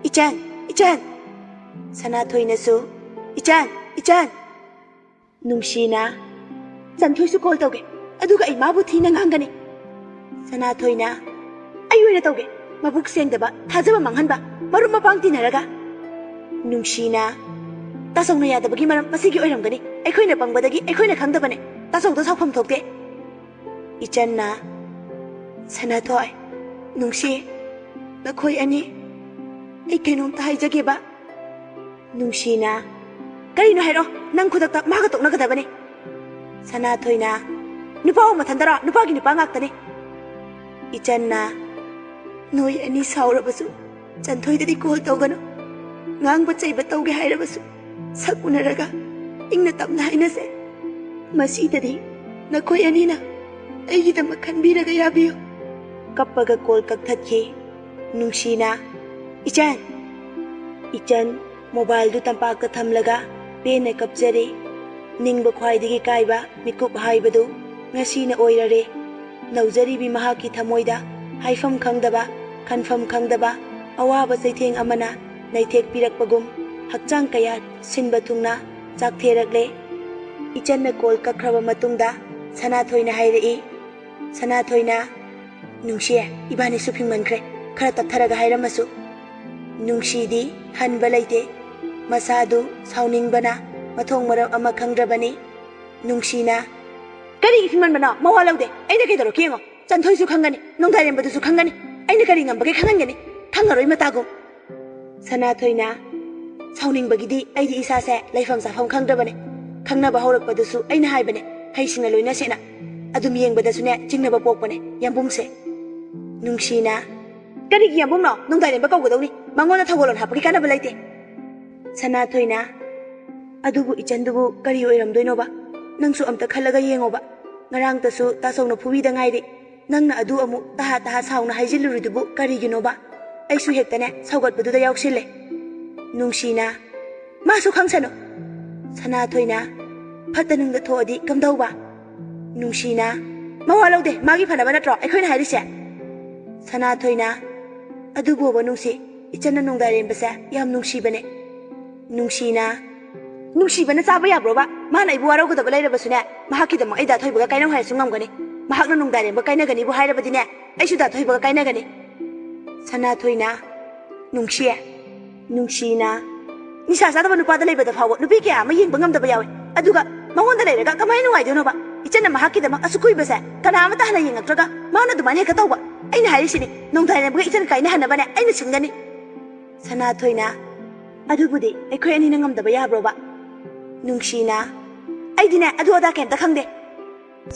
"ꯏꯆꯟ, ꯏꯆꯟ!" ꯁꯅꯥꯊꯣꯏꯅꯁꯨ, "ꯏꯆꯟ, ꯏꯆꯟ!" ꯅꯨꯡꯁꯤꯅ, "ꯆꯟꯊꯣꯏꯁꯨ ꯀꯣꯜ ꯇꯧꯒꯦ, ꯑꯗꯨꯒ ꯑꯩ ꯃꯥꯕꯨ ꯊꯤꯅ ꯉꯥꯡꯒꯅꯤ꯫" ꯁꯅꯥꯊꯣꯏꯅ, "ꯑꯩ ꯑꯣꯏꯅ ꯇꯧꯒꯦ, ꯃꯕꯨꯛ ꯁꯦꯡꯗꯕ, ꯊꯥꯖꯕ ꯃꯥꯡꯍꯟꯕ, ꯃꯔꯨꯞ ꯃꯄꯥꯡ ꯇꯤꯟꯅꯔꯒ꯫" ꯅꯨꯡꯁꯤꯅ, "ꯇꯥꯆꯧꯅ ꯌꯥꯗꯕꯒꯤ ꯃꯔꯝ ꯃꯁꯤꯒꯤ ꯑꯣꯏꯔꯝꯒꯅꯤ, ꯑꯩꯈꯣꯏꯅ ꯄꯪꯕꯗꯒꯤ ꯑꯩꯈꯣꯏꯅ ꯈꯪꯗꯕꯅꯦ, ꯇꯥꯆꯧꯗ ꯁꯥꯎꯐꯝ ꯊꯣꯛꯇꯦ꯫" ꯏꯆꯟꯅ, "ꯁꯅꯥꯊꯣꯏ, ꯅꯨꯡꯁꯤ, ꯅꯈꯣꯏ ꯑꯅꯤ, ꯑꯩ ꯀꯩꯅꯣꯝꯇ ꯍꯥꯏꯖꯒꯦꯕ꯫" ꯅꯨꯡꯁꯤꯅ, "ꯀꯔꯤꯅꯣ ꯍꯥꯏꯔꯣ, ꯅꯪ ꯈꯨꯗꯛꯇ ꯃꯥꯒ ꯇꯣꯛꯅꯒꯗꯕꯅꯦ꯫" ꯁꯅꯥꯊꯣꯏꯅ, "ꯅꯨꯄꯥ ꯑꯃ ꯃꯊꯟꯗꯔꯣ? ꯅꯨꯄꯥꯒꯤ ꯅꯨꯄꯥ ꯉꯥꯛꯇꯅꯦ꯫" ꯏꯆꯟꯅ, "ꯅꯣꯏ ꯑꯅꯤ ꯁꯥꯎꯔꯕꯁꯨ ꯆꯟꯊꯣꯏꯗꯗꯤ ꯀꯣꯜ ꯇꯧꯒꯅꯨ꯫ ꯉꯥꯡꯕ ꯆꯩꯕ ꯇꯧꯒꯦ ꯍꯥꯏꯔꯕꯁꯨ ꯁꯛ ꯎꯅꯔꯒ ꯏꯪꯅ ꯇꯞꯅ ꯍꯥꯏꯅꯁꯦ꯫ ꯃꯁꯤꯗꯗꯤ ꯅꯈꯣꯏ ꯑꯅꯤꯅ ꯑꯩꯒꯤꯗꯃꯛ ꯈꯟꯕꯤꯔꯒ ꯌꯥꯕꯤꯌꯨ꯫" ꯀꯞꯄꯒ ꯀꯣꯜ ꯀꯛꯊꯠꯈꯤ꯫ ꯅꯨꯡꯁꯤꯅ, "ꯏꯆꯟ!" ꯏꯆꯟ ꯃꯣꯕꯥꯏꯜꯗꯨ ꯇꯝꯄꯥꯛꯇ ꯊꯝꯂꯒ ꯄꯦꯟꯅ ꯀꯞꯆꯔꯦ꯫ ꯅꯤꯡꯕ ꯈ꯭ꯋꯥꯏꯗꯒꯤ ꯀꯥꯏꯕ ꯃꯤꯀꯨꯞ ꯍꯥꯏꯕꯗꯨ ꯉꯁꯤꯅ ꯑꯣꯏꯔꯔꯦ꯫ ꯅꯧꯖꯔꯤꯕꯤ ꯃꯍꯥꯛꯀꯤ ꯊꯃꯣꯏꯗ ꯍꯥꯏꯐꯝ ꯈꯪꯗꯕ, ꯈꯟꯐꯝ ꯈꯪꯗꯕ ꯑꯋꯥꯕ ꯆꯩꯊꯦꯡ ꯑꯃꯅ ꯅꯩꯊꯦꯛꯄꯤꯔꯛꯄꯒꯨꯝ ꯍꯛꯆꯥꯡ ꯀꯌꯥ ꯁꯤꯟꯕ ꯊꯨꯡꯅ ꯆꯥꯛꯊꯦꯔꯛꯂꯦ꯫ ꯏꯆꯟꯅ ꯀꯣꯜ ꯀꯛꯈ꯭ꯔꯕ ꯃꯇꯨꯡꯗ ꯁꯅꯥꯊꯣꯏꯅ ꯍꯥꯏꯔꯛꯏ, "ꯁꯅꯥꯊꯣꯏꯅ, ꯅꯨꯡꯁꯤ, ꯏꯕꯥꯅꯤꯁꯨ ꯐꯤꯡꯃꯟꯈ꯭ꯔꯦ, ꯈꯔ ꯇꯞꯊꯔꯒ ꯍꯥꯏꯔꯝꯃꯁꯨ꯫" ꯅꯨꯡꯁꯤꯗꯤ ꯍꯟꯕ ꯂꯩꯇꯦ꯫ ꯃꯁꯥꯗꯨ ꯁꯥꯎꯅꯤꯡꯕꯅ ꯃꯊꯣꯡ ꯃꯔꯝ ꯑꯃ ꯈꯪꯗ꯭ꯔꯕꯅꯤ꯫ ꯅꯨꯡꯁꯤꯅ, "ꯀꯔꯤꯒꯤ ꯐꯤꯡꯃꯟꯕꯅꯣ? ꯃꯋꯥ ꯂꯧꯗꯦ꯫ ꯑꯩꯅ ꯀꯩꯗꯧꯔꯛꯀꯦ ꯌꯦꯡꯉꯣ꯫ ꯆꯟꯊꯣꯏꯁꯨ ꯈꯪꯒꯅꯤ, ꯅꯣꯡꯗꯥꯏꯔꯦꯝꯕꯗꯨꯁꯨ ꯈꯪꯒꯅꯤ꯫ ꯑꯩꯅ ꯀꯔꯤ ꯉꯝꯕꯒꯦ ꯈꯪꯍꯟꯒꯅꯤ? ꯈꯪꯉꯔꯣꯏ ꯃꯇꯥꯒꯨꯝ꯫" ꯁꯅꯥꯊꯣꯏꯅ, "ꯁꯥꯎꯅꯤꯡꯕꯒꯤꯗꯤ ꯑꯩꯗꯤ ꯏꯁꯥꯁꯦ ꯂꯩꯐꯝ ꯆꯥꯐꯝ ꯈꯪꯗ꯭ꯔꯕꯅꯦ꯫ ꯈꯪꯅꯕ ꯍꯧꯔꯛꯄꯗꯨꯁꯨ ꯑꯩꯅ ꯍꯥꯏꯕꯅꯦ, ꯍꯩꯁꯤꯡꯅ ꯂꯣꯏꯅꯁꯦꯅ꯫ ꯑꯗꯨꯝ ꯌꯦꯡꯕꯗꯁꯨꯅꯦ ꯆꯤꯡꯅꯕ ꯄꯣꯛꯄꯅꯦ, ꯌꯥꯝꯕꯨꯡꯁꯦ꯫" ꯅꯨꯡꯁꯤꯅ, "ꯀꯔꯤꯒꯤ ꯌꯥꯝꯕꯨꯡꯅꯣ? ꯅꯣꯡꯗꯥꯏꯔꯦꯝꯕ ꯀꯧꯒꯗꯧꯅꯤ꯫ ꯃꯉꯣꯟꯗ ꯊꯧꯒꯜꯂꯣꯟ ꯍꯥꯞꯄꯒꯤ ꯀꯥꯟꯅꯕ ꯂꯩꯇꯦ꯫" ꯁꯅꯥꯊꯣꯏꯅ, "ꯑꯗꯨꯕꯨ ꯏꯆꯟꯗꯨꯕꯨ ꯀꯔꯤ ꯑꯣꯏꯔꯝꯗꯣꯏꯅꯣꯕ? ꯅꯪꯁꯨ ꯑꯝꯇ ꯈꯜꯂꯒ ꯌꯦꯡꯉꯣꯕ꯫ ꯉꯔꯥꯡꯇꯁꯨ ꯇꯥꯆꯧꯅ ꯐꯨꯕꯤꯗ ꯉꯥꯏꯔꯤ꯫ ꯅꯪꯅ ꯑꯗꯨ ꯑꯃꯨꯛ ꯇꯍꯥ ꯇꯍꯥ ꯁꯥꯎꯅ ꯍꯥꯏꯖꯤꯜꯂꯨꯔꯤꯗꯨꯕꯨ ꯀꯔꯤꯒꯤꯅꯣꯕ? ꯑꯩꯁꯨ ꯍꯦꯛꯇꯅꯦ ꯁꯧꯒꯠꯄꯗꯨꯗ ꯌꯥꯎꯁꯤꯜꯂꯦ꯫" ꯅꯨꯡꯁꯤꯅ, "ꯃꯥꯁꯨ ꯈꯪꯁꯅꯨ꯫" ꯁꯅꯥꯊꯣꯏꯅ, "ꯐꯠꯇ ꯅꯨꯡꯗ ꯊꯣꯛꯑꯗꯤ ꯀꯝꯗꯧꯕ?" ꯅꯨꯡꯁꯤꯅ, "ꯃꯋꯥ ꯂꯧꯗꯦ, ꯃꯥꯒꯤ ꯐꯅꯕ ꯅꯠꯇ꯭ꯔꯣ ꯑꯩꯈꯣꯏꯅ ꯍꯥꯏꯔꯤꯁꯦ?" ꯁꯅꯥꯊꯣꯏꯅ, "ꯑꯗꯨꯕꯨꯕ ꯅꯨꯡꯁꯤ, ꯏꯆꯟꯅ ꯅꯣꯡꯗꯥꯏꯔꯦꯝꯕꯁꯦ ꯌꯥꯝ ꯅꯨꯡꯁꯤꯕꯅꯦ꯫" ꯅꯨꯡꯁꯤꯅ, "ꯅꯨꯡꯁꯤꯕꯅ ꯆꯥꯕ ꯌꯥꯕ꯭ꯔꯣꯕ? ꯃꯥꯅ ꯑꯩꯕꯨ ꯋꯥꯔꯧꯒꯗꯕ ꯂꯩꯔꯕꯁꯨꯅꯦ, ꯃꯍꯥꯛꯀꯤꯗꯃꯛ ꯑꯩ ꯗꯥ ꯊꯣꯏꯕꯒ ꯀꯥꯏꯅꯧ ꯍꯥꯏꯔꯁꯨ ꯉꯝꯒꯅꯤ꯫ ꯃꯍꯥꯛꯅ ꯅꯣꯡꯗꯥꯏꯔꯦꯝꯕ ꯀꯥꯏꯅꯒꯅꯤꯕꯨ ꯍꯥꯏꯔꯕꯗꯤꯅꯦ, ꯑꯩꯁꯨ ꯗꯥ ꯊꯣꯏꯕꯒ ꯀꯥꯏꯅꯒꯅꯤ꯫" ꯁꯅꯥꯊꯣꯏꯅ, "ꯅꯨꯡꯁꯤ꯫" ꯅꯨꯡꯁꯤꯅ, "ꯅꯤꯁꯥ ꯆꯥꯗꯕ ꯅꯨꯄꯥꯗ ꯂꯩꯕꯗ ꯐꯥꯎꯕ ꯅꯨꯄꯤ ꯀꯌꯥ ꯑꯃ ꯌꯦꯡꯕ ꯉꯝꯗꯕ ꯌꯥꯎꯋꯦ꯫ ꯑꯗꯨꯒ ꯃꯉꯣꯟꯗ ꯂꯩꯔꯒ ꯀꯃꯥꯏꯅ ꯅꯨꯡꯉꯥꯏꯗꯣꯏꯅꯣꯕ? ꯏꯆꯟꯅ ꯃꯍꯥꯛꯀꯤꯗꯃꯛ ꯑꯁꯨꯛ ꯀꯨꯏꯕꯁꯦ ꯀꯅꯥ ꯑꯃꯠꯇ ꯍꯟꯅ ꯌꯦꯡꯉꯛꯇ꯭ꯔꯒ ꯃꯥꯅ ꯑꯗꯨꯃꯥꯏꯅ ꯍꯦꯛꯇ ꯇꯧꯕ? ꯑꯩꯅ ꯍꯥꯏꯔꯤꯁꯤꯅꯤ, ꯅꯣꯡꯗꯥꯏꯔꯦꯝꯕꯒ ꯏꯆꯟ ꯀꯥꯏꯅꯍꯟꯅꯕꯅꯦ ꯑꯩꯅ ꯁꯤꯟꯒꯅꯤ꯫" ꯁꯅꯥꯊꯣꯏꯅ, "ꯑꯗꯨꯕꯨꯗꯤ ꯑꯩꯈꯣꯏ ꯑꯅꯤꯅ ꯉꯝꯗꯕ ꯌꯥꯕ꯭ꯔꯣꯕ? ꯅꯨꯡꯁꯤꯅ, "ꯑꯩꯗꯤꯅꯦ ꯑꯗꯨ ꯑꯗꯥ ꯀꯩꯝꯇ ꯈꯪꯗꯦ꯫"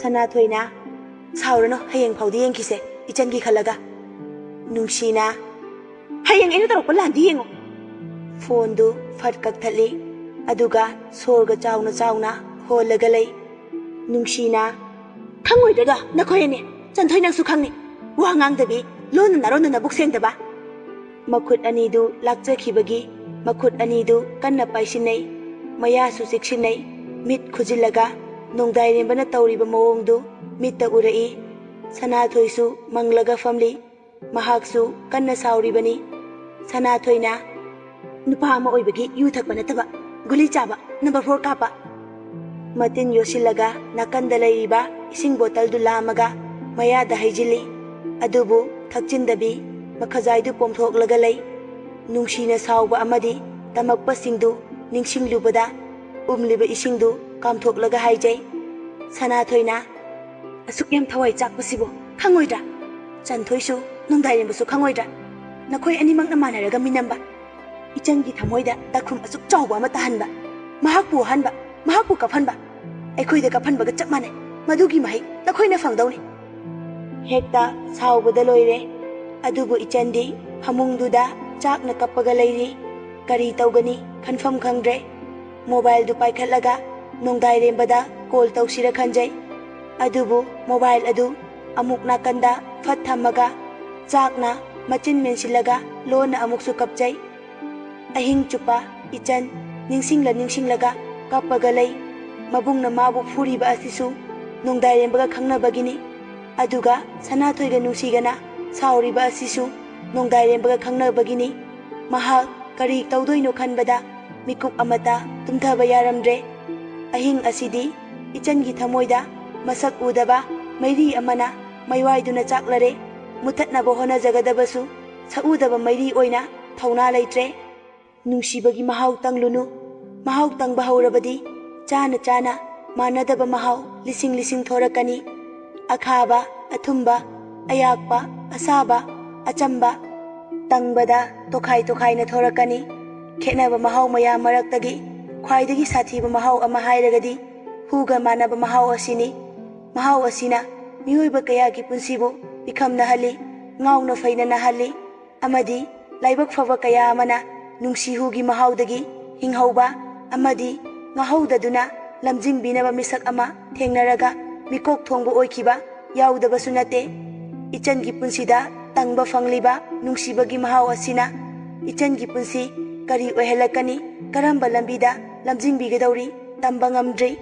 ꯁꯅꯥꯊꯣꯏꯅ, "ꯁꯥꯎꯔꯅꯨ, ꯍꯌꯦꯡ ꯐꯥꯎꯗꯤ ꯌꯦꯡꯈꯤꯁꯦ ꯏꯆꯟꯒꯤ ꯈꯜꯂꯒ꯫" ꯅꯨꯡꯁꯤꯅ, "ꯍꯌꯦꯡ ꯑꯩꯅ ꯇꯧꯔꯛꯄ ꯂꯥꯟꯗꯤ ꯌꯦꯡꯉꯣ꯫" ꯐꯣꯟꯗꯨ ꯐꯠ ꯀꯛꯊꯠꯂꯤ꯫ ꯑꯗꯨꯒ ꯁꯣꯔꯒ ꯆꯥꯎꯅ ꯆꯥꯎꯅ ꯍꯣꯜꯂꯒ ꯂꯩ꯫ ꯅꯨꯡꯁꯤꯅ, "ꯈꯪꯉꯣꯏꯗ꯭ꯔꯒ ꯅꯈꯣꯏ ꯑꯅꯤ, ꯆꯟꯊꯣꯏ ꯅꯪꯁꯨ ꯈꯪꯅꯤ꯫ ꯋꯥ ꯉꯥꯡꯗꯕꯤ, ꯂꯣꯟꯅ ꯅꯥꯔꯣꯟꯗ ꯅꯕꯨꯛ ꯁꯦꯡꯗꯕ꯫" ꯃꯈꯨꯠ ꯑꯅꯤꯗꯨ ꯂꯥꯛꯆꯈꯤꯕꯒꯤ ꯃꯈꯨꯠ ꯑꯅꯤꯗꯨ ꯀꯟꯅ ꯄꯥꯏꯁꯤꯟꯅꯩ꯫ ꯃꯌꯥꯁꯨ ꯆꯤꯛꯁꯤꯟꯅꯩ꯫ ꯃꯤꯠ ꯈꯨꯖꯤꯜꯂꯒ ꯅꯣꯡꯗꯥꯏꯔꯦꯝꯕꯅ ꯇꯧꯔꯤꯕ ꯃꯑꯣꯡꯗꯨ ꯃꯤꯠꯇ ꯎꯔꯛꯏ꯫ ꯁꯅꯥꯊꯣꯏꯁꯨ ꯃꯪꯂꯒ ꯐꯝꯂꯤ꯫ ꯃꯍꯥꯛꯁꯨ ꯀꯟꯅ ꯁꯥꯎꯔꯤꯕꯅꯤ꯫ ꯁꯅꯥꯊꯣꯏꯅ, "ꯅꯨꯄꯥ ꯑꯃ ꯑꯣꯏꯕꯒꯤ ꯌꯨ ꯊꯛꯄ ꯅꯠꯇꯕ, ꯒꯨꯂꯤ ꯆꯥꯕ, ꯅꯝꯕꯔ ꯐꯣꯔ ꯀꯥꯞꯄ꯫" ꯃꯇꯤꯟ ꯌꯣꯠꯁꯤꯜꯂꯒ ꯅꯥꯀꯟꯗ ꯂꯩꯔꯤꯕ ꯏꯁꯤꯡ ꯕꯣꯇꯜꯗꯨ ꯂꯥꯝꯃꯒ ꯃꯌꯥꯗ ꯍꯩꯖꯤꯜꯂꯤ꯫ ꯑꯗꯨꯕꯨ ꯊꯛꯆꯤꯟꯗꯕꯤ, ꯃꯈꯖꯥꯏꯗꯨ ꯄꯣꯝꯊꯣꯛꯂꯒ ꯂꯩ꯫ ꯅꯨꯡꯁꯤꯅ ꯁꯥꯎꯕ ꯑꯃꯗꯤ ꯇꯝꯃꯛꯄꯁꯤꯡꯗꯨ ꯅꯤꯡꯁꯤꯡꯂꯨꯕꯗ ꯎꯝꯂꯤꯕ ꯏꯁꯤꯡꯗꯨ ꯀꯥꯝꯊꯣꯛꯂꯒ ꯍꯥꯏꯖꯩ꯫ ꯁꯅꯥꯊꯣꯏꯅ, "ꯑꯁꯨꯛ ꯌꯥꯝ ꯊꯋꯥꯏ ꯆꯥꯛꯄꯁꯤꯕꯨ ꯈꯪꯉꯣꯏꯗ꯭ꯔꯥ? ꯆꯟꯊꯣꯏꯁꯨ ꯅꯣꯡꯗꯥꯏꯔꯦꯝꯕꯁꯨ ꯈꯪꯉꯣꯏꯗ꯭ꯔꯥ? ꯅꯈꯣꯏ ꯑꯅꯤꯃꯛꯅ ꯃꯥꯟꯅꯔꯒ ꯃꯤꯅꯝꯕ, ꯏꯆꯟꯒꯤ ꯊꯃꯣꯏꯗ ꯇꯥꯈꯨꯝ ꯑꯁꯨꯛ ꯆꯥꯎꯕ ꯑꯃ ꯇꯥꯍꯟꯕ, ꯃꯍꯥꯛꯄꯨ ꯋꯥꯍꯟꯕ, ꯃꯍꯥꯛꯄꯨ ꯀꯞꯍꯟꯕ, ꯑꯩꯈꯣꯏꯗ ꯀꯞꯍꯟꯕꯒ ꯆꯞ ꯃꯥꯟꯅꯩ꯫ ꯃꯗꯨꯒꯤ ꯃꯍꯩ ꯅꯈꯣꯏꯅ ꯐꯪꯗꯧꯅꯤ꯫" ꯍꯦꯛꯇ ꯁꯥꯎꯕꯗ ꯂꯣꯏꯔꯦ꯫ ꯑꯗꯨꯕꯨ ꯏꯆꯟꯗꯤ ꯐꯃꯨꯡꯗꯨꯗ ꯆꯥꯛꯅ ꯀꯞꯄꯒ ꯂꯩꯔꯤ꯫ ꯀꯔꯤ ꯇꯧꯒꯅꯤ ꯈꯟꯐꯝ ꯈꯪꯗ꯭ꯔꯦ꯫ ꯃꯣꯕꯥꯏꯜꯗꯨ ꯄꯥꯏꯈꯠꯂꯒ ꯅꯣꯡꯗꯥꯏꯔꯦꯝꯕꯗ ꯀꯣꯜ ꯇꯧꯁꯤꯔ ꯈꯟꯖꯩ꯫ ꯑꯗꯨꯕꯨ ꯃꯣꯕꯥꯏꯜ ꯑꯗꯨ ꯑꯃꯨꯛ ꯅꯥꯀꯟꯗ ꯐꯠ ꯊꯝꯃꯒ ꯆꯥꯛꯅ ꯃꯆꯤꯟ ꯃꯦꯟꯁꯤꯜꯂꯒ ꯂꯣꯟꯅ ꯑꯃꯨꯛꯁꯨ ꯀꯞꯆꯩ꯫ ꯑꯍꯤꯡ ꯆꯨꯞꯄ ꯏꯆꯟ ꯅꯤꯡꯁꯤꯡꯂ ꯅꯤꯡꯁꯤꯡꯂꯒ ꯀꯞꯄꯒ ꯂꯩ꯫ ꯃꯕꯨꯡꯅ ꯃꯥꯕꯨ ꯐꯨꯔꯤꯕ ꯑꯁꯤꯁꯨ ꯅꯣꯡꯗꯥꯏꯔꯦꯝꯕꯒ ꯈꯪꯅꯕꯒꯤꯅꯤ꯫ ꯑꯗꯨꯒ ꯁꯅꯥꯊꯣꯏꯒ ꯅꯨꯡꯁꯤꯒꯅ ꯁꯥꯎꯔꯤꯕ ꯑꯁꯤꯁꯨ ꯅꯣꯡꯗꯥꯏꯔꯦꯝꯕꯒ ꯈꯪꯅꯕꯒꯤꯅꯤ꯫ ꯃꯍꯥꯛ ꯀꯔꯤ ꯇꯧꯗꯣꯏꯅꯣ ꯈꯟꯕꯗ ꯃꯤꯀꯨꯞ ꯑꯃꯇ ꯇꯨꯝꯊꯕ ꯌꯥꯔꯝꯗ꯭ꯔꯦ꯫ ꯑꯍꯤꯡ ꯑꯁꯤꯗꯤ ꯏꯆꯟꯒꯤ ꯊꯃꯣꯏꯗ ꯃꯁꯛ ꯎꯗꯕ ꯃꯩꯔꯤ ꯑꯃꯅ ꯃꯩꯋꯥꯏꯗꯨꯅ ꯆꯥꯛꯂꯔꯦ꯫ ꯃꯨꯊꯠꯅꯕ ꯍꯣꯠꯅꯖꯒꯗꯕꯁꯨ ꯁꯛꯎꯗꯕ ꯃꯩꯔꯤ ꯑꯣꯏꯅ ꯊꯧꯅꯥ ꯂꯩꯇ꯭ꯔꯦ꯫ ꯅꯨꯡꯁꯤꯕꯒꯤ ꯃꯍꯥꯎ ꯇꯪꯂꯨꯅꯨ꯫ ꯃꯍꯥꯎ ꯇꯪꯕ ꯍꯧꯔꯕꯗꯤ ꯆꯥꯅ ꯆꯥꯅ ꯃꯥꯟꯅꯗꯕ ꯃꯍꯥꯎ ꯂꯤꯁꯤꯡ ꯂꯤꯁꯤꯡ ꯊꯣꯔꯛꯀꯅꯤ꯫ ꯑꯈꯥꯕ, ꯑꯊꯨꯝꯕ, ꯑꯌꯥꯛꯄ, ꯑꯁꯥꯕ, ꯑꯆꯝꯕ, ꯇꯪꯕꯗ ꯇꯣꯈꯥꯏ ꯇꯣꯈꯥꯏꯅ ꯊꯣꯔꯛꯀꯅꯤ꯫ ꯈꯦꯠꯅꯕ ꯃꯍꯥꯎ ꯃꯌꯥꯝ ꯃꯔꯛꯇꯒꯤ ꯈ꯭ꯋꯥꯏꯗꯒꯤ ꯁꯥꯊꯤꯕ ꯃꯍꯥꯎ ꯑꯃ ꯍꯥꯏꯔꯒꯗꯤ ꯍꯨꯒ ꯃꯥꯟꯅꯕ ꯃꯍꯥꯎ ꯑꯁꯤꯅꯤ꯫ ꯃꯍꯥꯎ ꯑꯁꯤꯅ ꯃꯤꯑꯣꯏꯕ ꯀꯌꯥꯒꯤ ꯄꯨꯟꯁꯤꯕꯨ ꯄꯤꯈꯝꯅꯍꯜꯂꯤ, ꯉꯥꯎꯅ ꯐꯩꯅꯅꯍꯜꯂꯤ, ꯑꯃꯗꯤ ꯂꯥꯏꯕꯛ ꯐꯕ ꯀꯌꯥ ꯑꯃꯅ ꯅꯨꯡꯁꯤ ꯍꯨꯒꯤ ꯃꯍꯥꯎꯗꯒꯤ ꯍꯤꯡꯍꯧꯕ ꯑꯃꯗꯤ ꯉꯥꯍꯧꯗꯗꯨꯅ ꯂꯝꯖꯤꯡꯕꯤꯅꯕ ꯃꯤꯁꯛ ꯑꯃ ꯊꯦꯡꯅꯔꯒ ꯃꯤꯀꯣꯛ ꯊꯣꯡꯕ ꯑꯣꯏꯈꯤꯕ ꯌꯥꯎꯗꯕꯁꯨ ꯅꯠꯇꯦ꯫ ꯏꯆꯟꯒꯤ ꯄꯨꯟꯁꯤꯗ ꯇꯪꯕ ꯐꯪꯂꯤꯕ ꯅꯨꯡꯁꯤꯕꯒꯤ ꯃꯍꯥꯎ ꯑꯁꯤꯅ ꯏꯆꯟꯒꯤ ꯄꯨꯟꯁꯤ ꯀꯔꯤ ꯑꯣꯏꯍꯜꯂꯛꯀꯅꯤ, ꯀꯔꯝꯕ ꯂꯝꯕꯤꯗ ꯂꯝꯖꯤꯡꯕꯤꯒꯗꯧꯔꯤ, ꯇꯝꯕ ꯉꯝꯗ꯭ꯔꯤ꯫